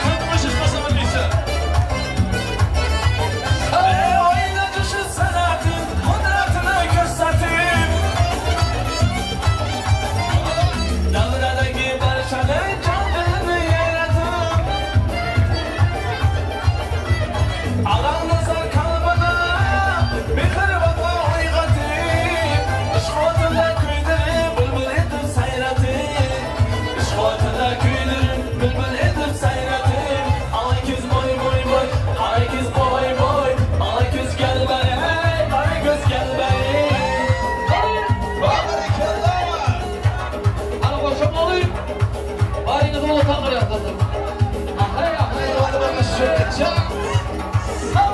Hadi boşlaşmazsa birlikte. Ey o'ynatışı sanatı qudratini ko'rsatib Davradagi barchani jon dilini yaratib Alam nazar qalbini mehr vafo uyg'otib Ishq o'tida kuydirib bulbul etib sayratib Ishq o'tida kuydirib bulbul etib sayratib Ola ko'z bo'y bo'y bo'y qora ko'z bo'y bo'y Ola ko'z gel bari hey qora ko'z gel bari Ana koşamalı. Bariniz ulu takır yaptırdım. Hey, hey. Sağ.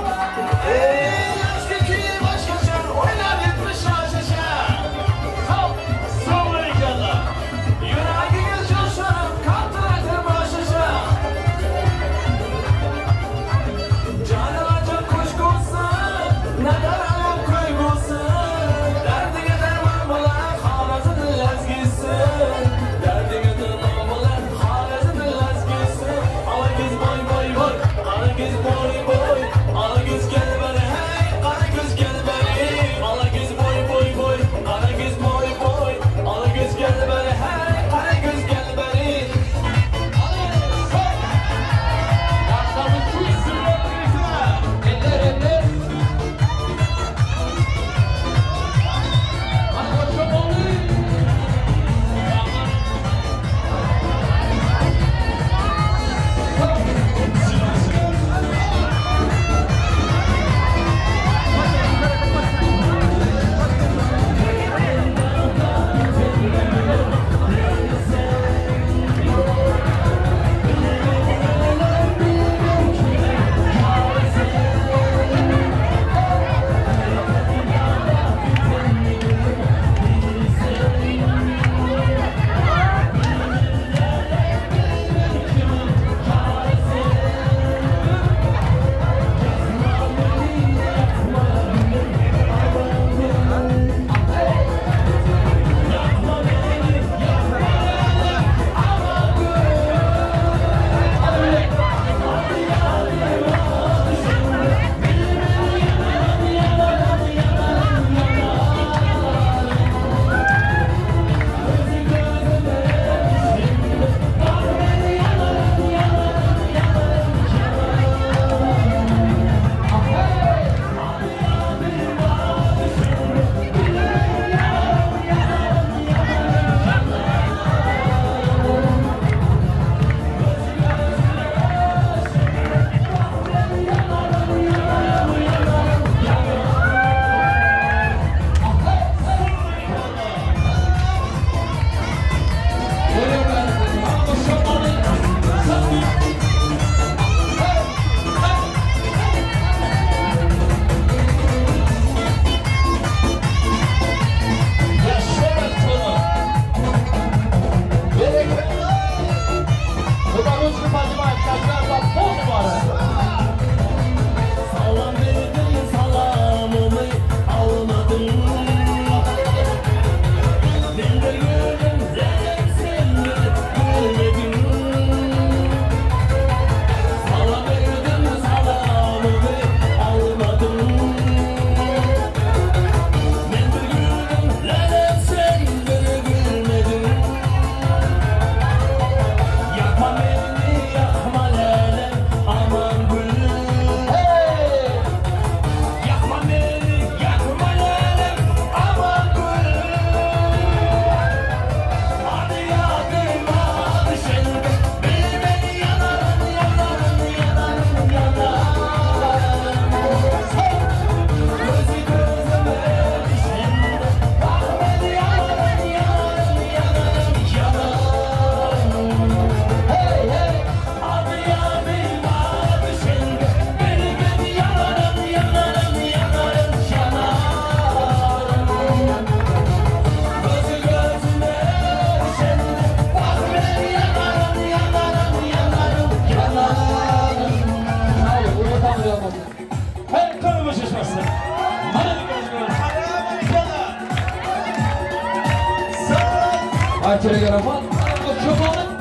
Taňryýalkasyn. Hey, kany boşaşmasyn. Ayçerege rahmat. Çobanın.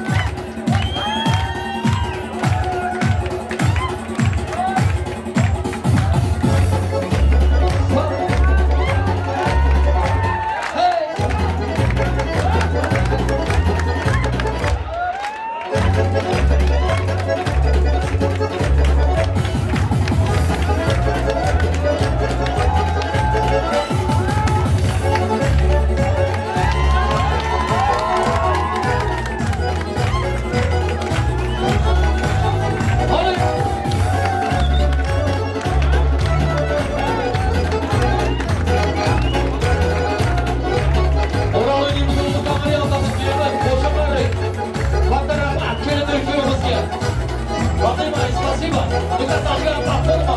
Спасибо. Это такая платформа.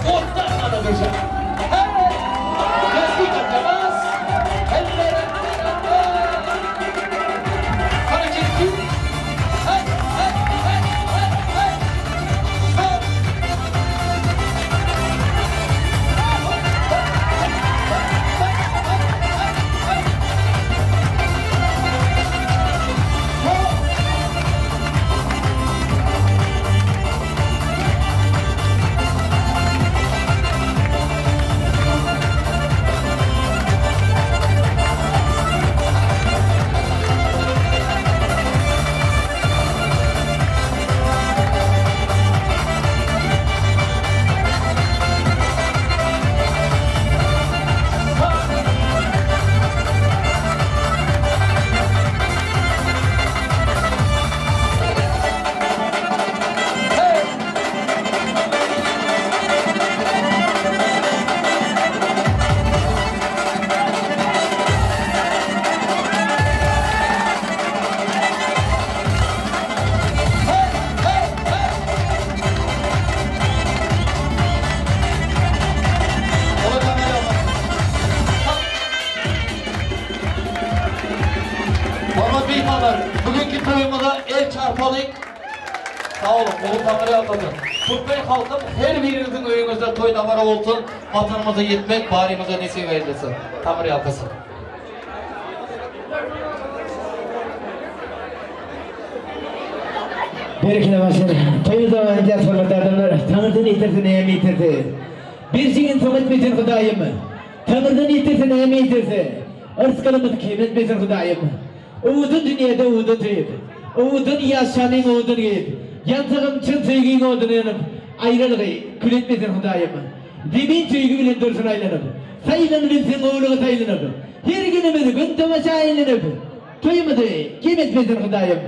Вот так надо дышать. Спасибо для вас. Olsun, vatanımıza yetmek, barimize nesip eylesin. Taňryýalkasyn. Berekine başlar. Toýu devam edýär hormatly adamlar. Taňrydan ýetirsin, näme ýetirdi? Bir jigin soň etmesin Hudaýym. Taňrydan ýetirsin, näme ýetirdi? Yrsgalymyz kim etmesin Hudaýym. Owudun dünýäde owudun söýüp. Owudun ýaşanyň owudun geýip. Ýansagym çyn söýgiň oduna ýanyp. Aýralygy kül etmesin Hudaýym. Zemin söýgi bilen dursun aýlanyp. Saýlan bilsin gowlugy saýlanyp. Her günümiz gün tomaşa aýlanyp. Toýumyzy kem etmesin Hudaýym.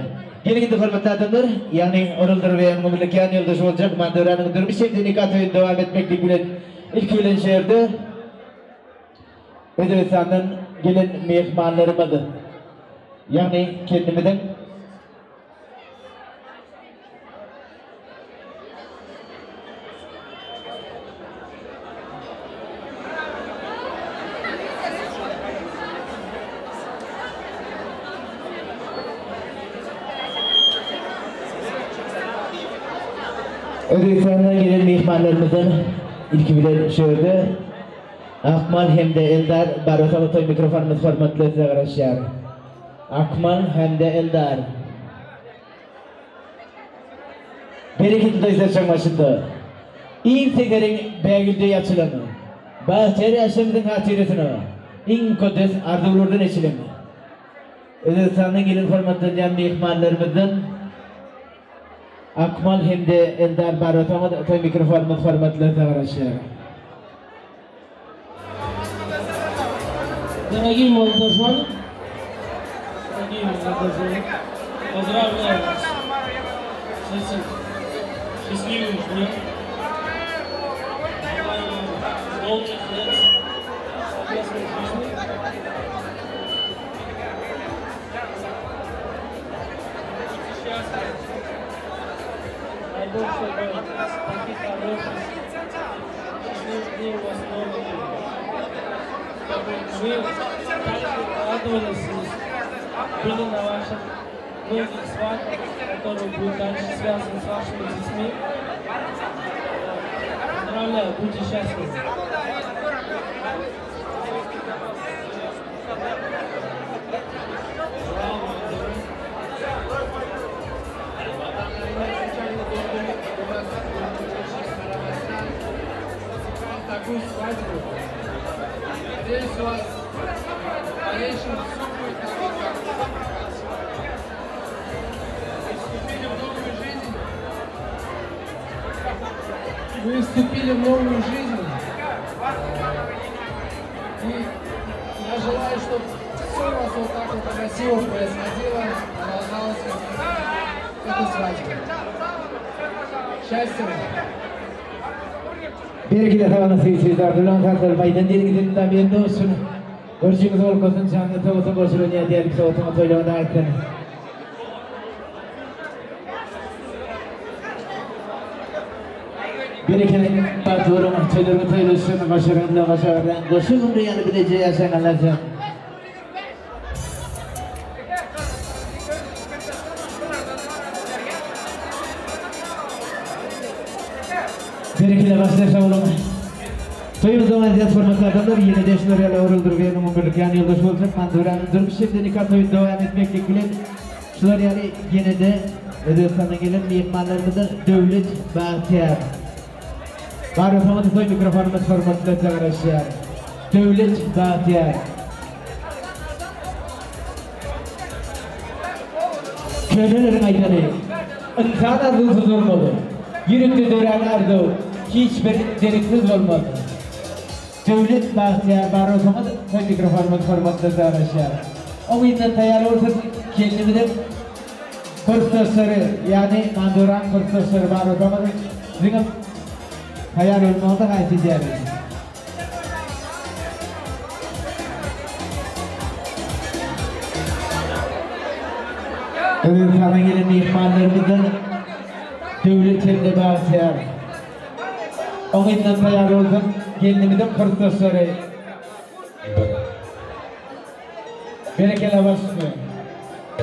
Gelin hormatly adamlar, ýagny Oraldyr we Ömürlik ýoldaş boljak Mandoranyň durmuş hem-de nika toýuny dowam etmeklik bilen ilki bilen şäherde Özbekistandan gelen mehmanlarymyz, ýagny kendimizin Özbekistandan gelen mehmanlarymyzdan ilki bilen şäherde Akmal hem de Eldar Barosaly toý mikrofonumyz hormatly size garaşýar. Akmal hem de Eldar. Bereketli toý saçaň başynda. Iň segeriň bägülde ýaçylany. Bagtyýar ýaşlarymyzyň hatyrasyna iň mukaddes arzuwlardan eçilen. Özbekistandan gelen hormatlanýan mehmanlarymyzdan Akmal hem de Eldar Barosaly toý mikrofonumyz hormatly size garaşýar. Дорогие молодожены, дорогие молодожены, поздравляю вас с этим счастливым днем. Желаю вам долгих лет совместной жизни. Будьте счастливы. Дай Бог, чтобы таких хороших, счастливых дней у вас много было. Чтобы вы также радовались и были на ваших многих свадьбах, которые будут дальше связаны с вашими детьми. Главное, будьте счастливы. Такую свадьбу. Надеюсь, у вас в дальнейшем все будет так, как Вы вступили в новую жизнь. Вы вступили в новую жизнь. И я желаю, чтобы все у вас вот так вот красиво происходило, продолжалось как эта свадьба. Счастья вам! Berekella tabana seyirciler, Dulan Tartar Baydan dergiden da olsun. Görüşüňiz bolsun, janly tawusyň goşulan ýa diýelik sowatyň toýlaryna aýtyn. Berekella durum toýlaryň toýlaşyny başarynda başardan goşuň ýany bileje ýaşaňlar. Berekella başlar olun. Toýumyzda vaziyet formatlardan ýene de şular ýaly oruldur we birlik ýany ýoldaş boljak Manduranın durmuş şimdi nikah toýuny dowam etmeklik bilen şular ýaly ýene de Özbekistandan gelen mehmonlarymyzdan Döwlet Bagtyýar. Bar bolsaňyz toý mikrofonumyz formatynda garaşýar. Döwlet Bagtyýar. Köneleriň aýdany, insan arzuwsuz bolmaly. Ýürekde dörän arzuw hiç bir dereksiz bolmaly. Döwlet Bagtyýar bar bolsaňyz toý mikrofonumyz formatynda garaşýar. Oňyndan taýýar bolsun kendimizin kursdaşlary, ýagny Manduran kursdaşlary bar bolsaňyz siziň taýýar bolmagyňyzy haýyş edýäris. Özbekistandan gelen mehmonlarymyzdan Döwlet hem-de Bagtyýar. Oňyndan taýýar bolsun gelinimizin kursdaşlary. Berekella başlıyor.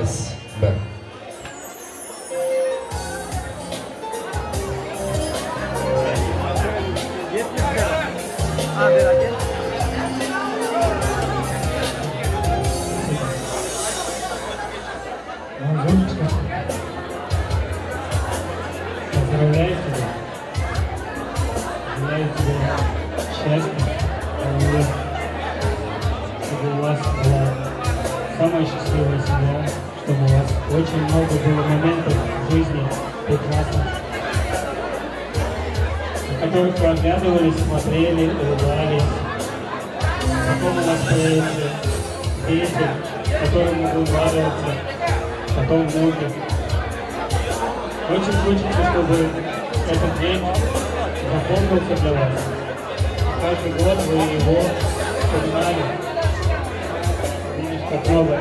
S B. Женечка, поздравляю тебя. Желаю тебе счастья, здоровья, чтобы у вас была самая счастливая семья, чтобы у вас очень много было моментов в жизни прекрасных, на которых вы оглядывались, смотрели, улыбались. Потом у вас появятся дети, которым мы будем радоваться, потом внуки. Очень хочется, чтобы этот день запомнился для вас. Каждый год вы его вспоминали. Видишь, как много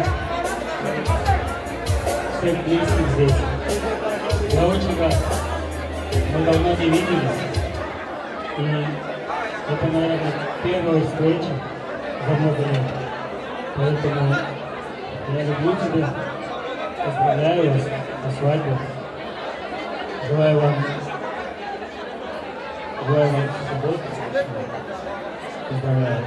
всех близких здесь. Я очень рад. Мы давно не виделись. И это, наверное, первая встреча за много лет. Поэтому я люблю тебя. Поздравляю вас на свадьбу. Желаю вам субботу. Поздравляю.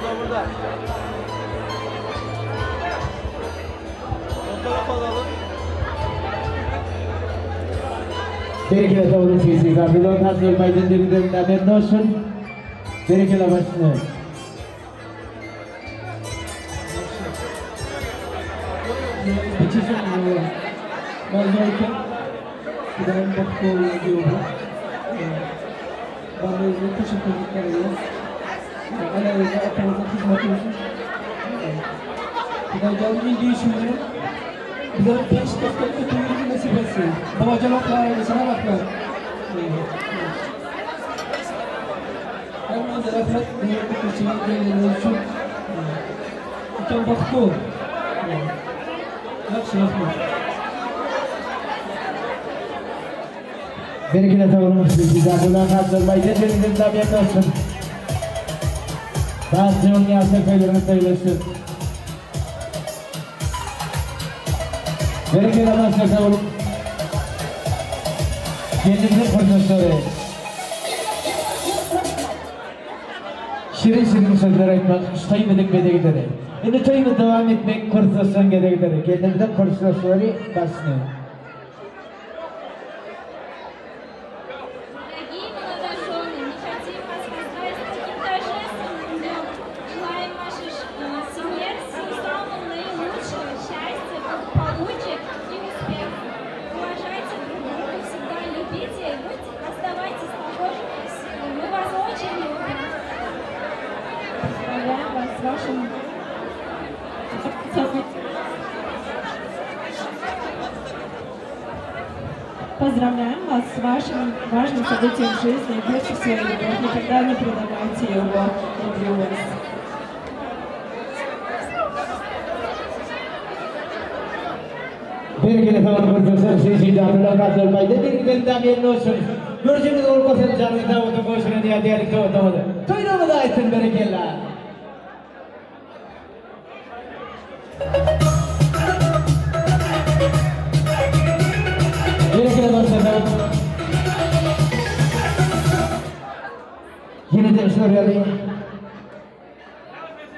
Burada burada. Fotoğraf alalım. Berekella tawuly seyirciler, Dulan Tartar Baydan dergiden da olsun. Berekella başlıyor. Manzurka, Xudoyim baxtli yo'li. Barыңызга teşekkür Anamızga, atamızga xizmati uchun. Xudojon ming deyishimizni bizlar 5 daqiqa to'yimizni nasib etsin. Bobojonlarimiz rahmat. Hammaga rahmat, kelganingiz uchun. Ukam baxtli bo'l. Yaxshi, rahmat. Berekella sag boluň Sizi hatlar Bayden denizden damýan olsun. Bazı ýaşa toýlaryňyz toýlaşsyn. Berekella başlar sag boluň. Gelinimizin fırsatları. Şirin şirin sözler aýtmak, toýumyzyň bedegileri. Indi toýumyz dowam etmek kurslaşan geregileri. Gelinimizin kurslaşlary başlıyor. Дорогие молодожены, мы хотим вас поздравить с таким торжественным днем. Желаем вашей семье всего самого наилучшего, счастья, благополучия и успехов. Уважайте друг друга, всегда любите и оставайтесь такой же красивой. Мы вас очень любим. Поздравляем вас с вашим Поздравляем вас с вашим важным событием в жизни. Верьте в свою любовь, никогда не предавайте его. Люблю вас. Berekella sag boluň kurslaşlar, sizi damlar hatlar Bayden denizden damýan olsun. Görüşürüz olmasın canlı davutu koşuna diye diğer toğdu. Toýlamyz aýtsyn berekella. Berekella başlar. Yine de şuraya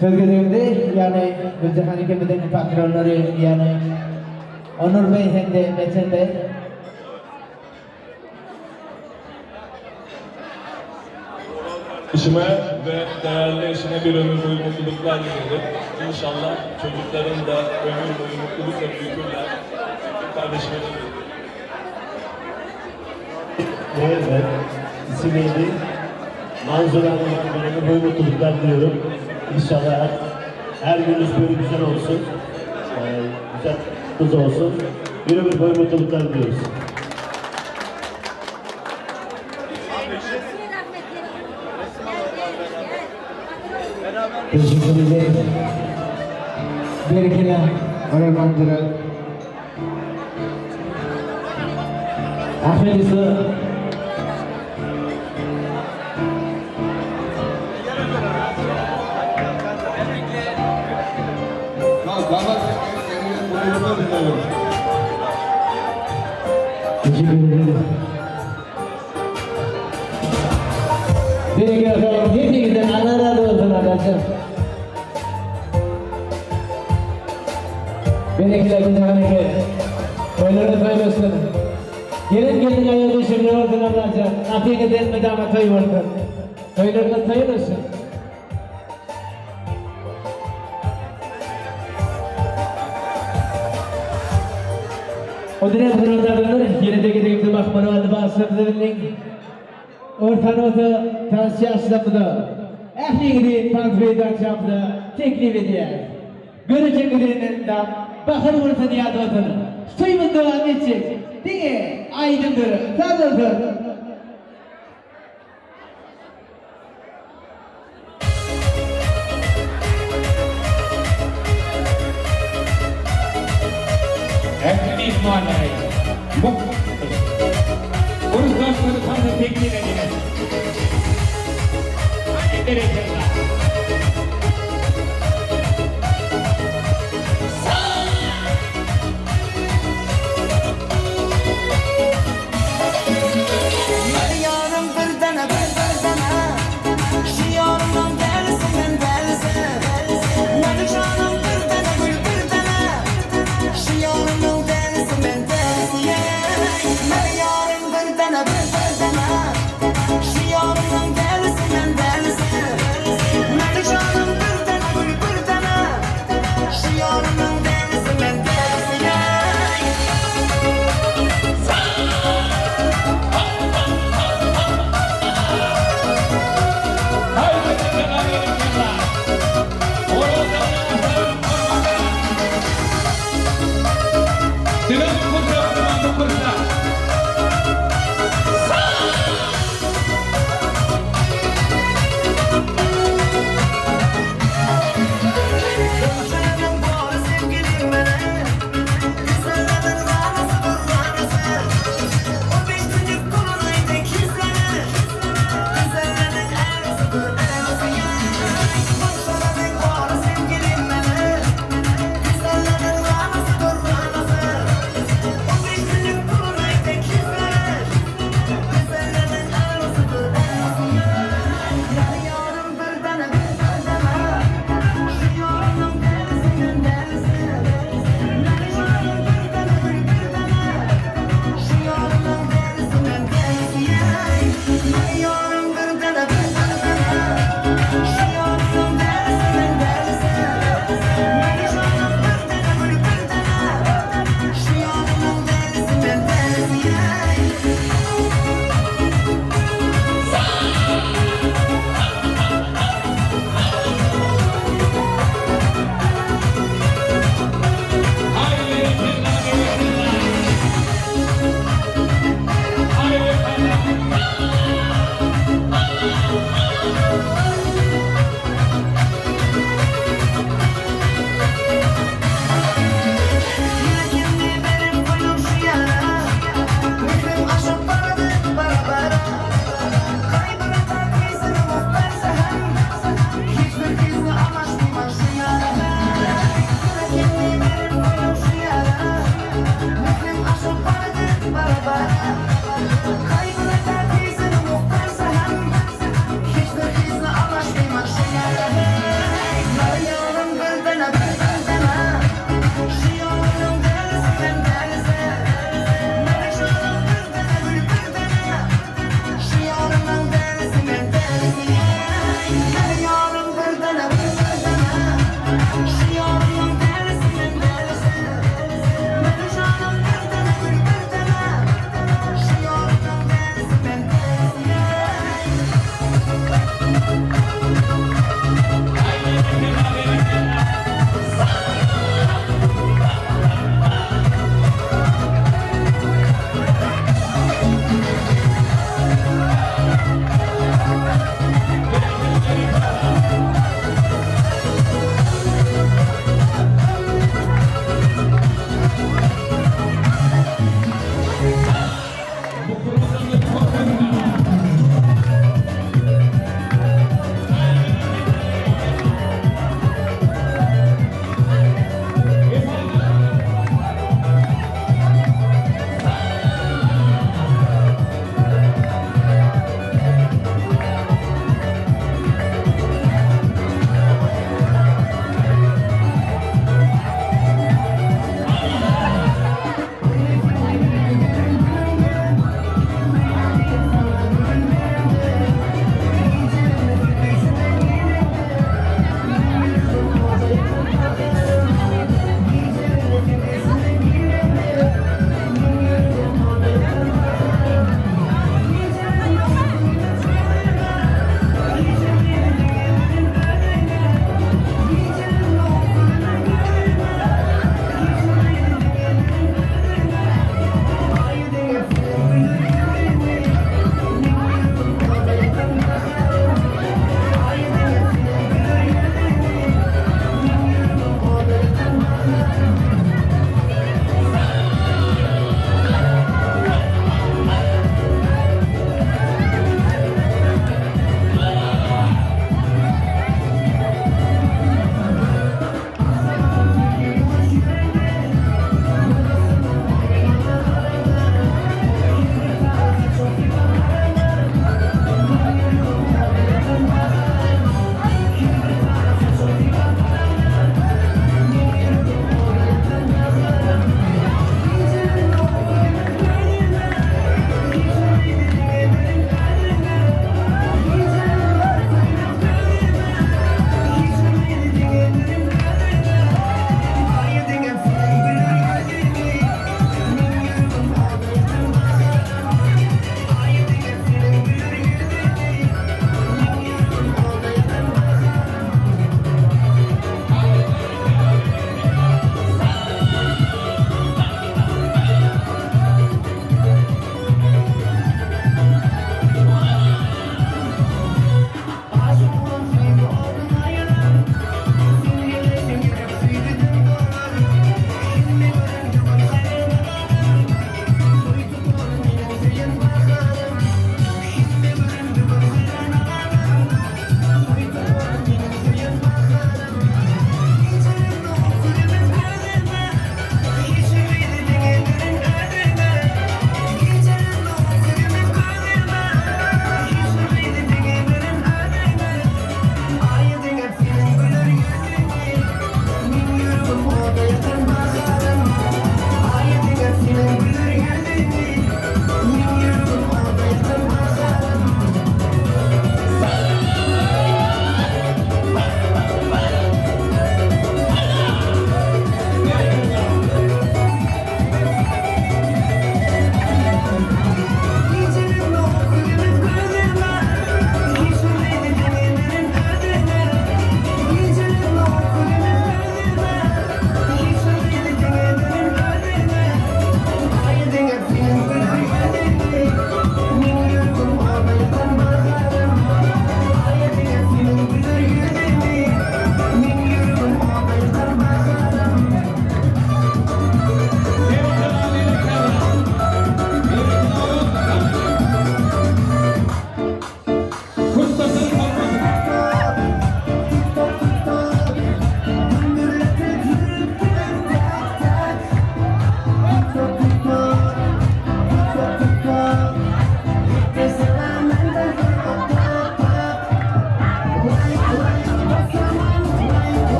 Söz gezeginde yani Gülcahan ikimizin patronları yani Onur Bey hem de Metin Bey. Eşime ve değerli eşine bir ömür boyu mutluluklar dilerim. İnşallah çocukların da ömür boyu mutlulukla büyütürler. Kardeşime de Evet, isim neydi? Manzur Hanım'a ömür boyu mutluluklar diliyorum. İnşallah her gününüz böyle güzel olsun. Güzel kız olsun. Bir ömür boyu mutluluklar diliyoruz. Teşekkür ederim. Berekella Orel Manzura. Ahmet İsa. Teşekkür ederim. Berekella hepinizden Allah razı olsun arkadaşlar. Berekella Gülcahan eke. Toýlaryny toý olsun. Gelin gelin ayağı düşümlü olsun arkadaşlar. Afiyet medama toy olsun. Toýlaryny toý olsun. O dönem hırıldadılar, yine de gidip bakmalı aldı basımızın Ortanı tansiya açlamda, ehli tanzbeyden çapda teklif ediyor. Görecek ürününden bakır vursun ya dostunu. Suyumun devam edecek. Dine aydındır, sazıldır. Ehli mihmanları, bu Kursdaşları tanı teklif ediyor.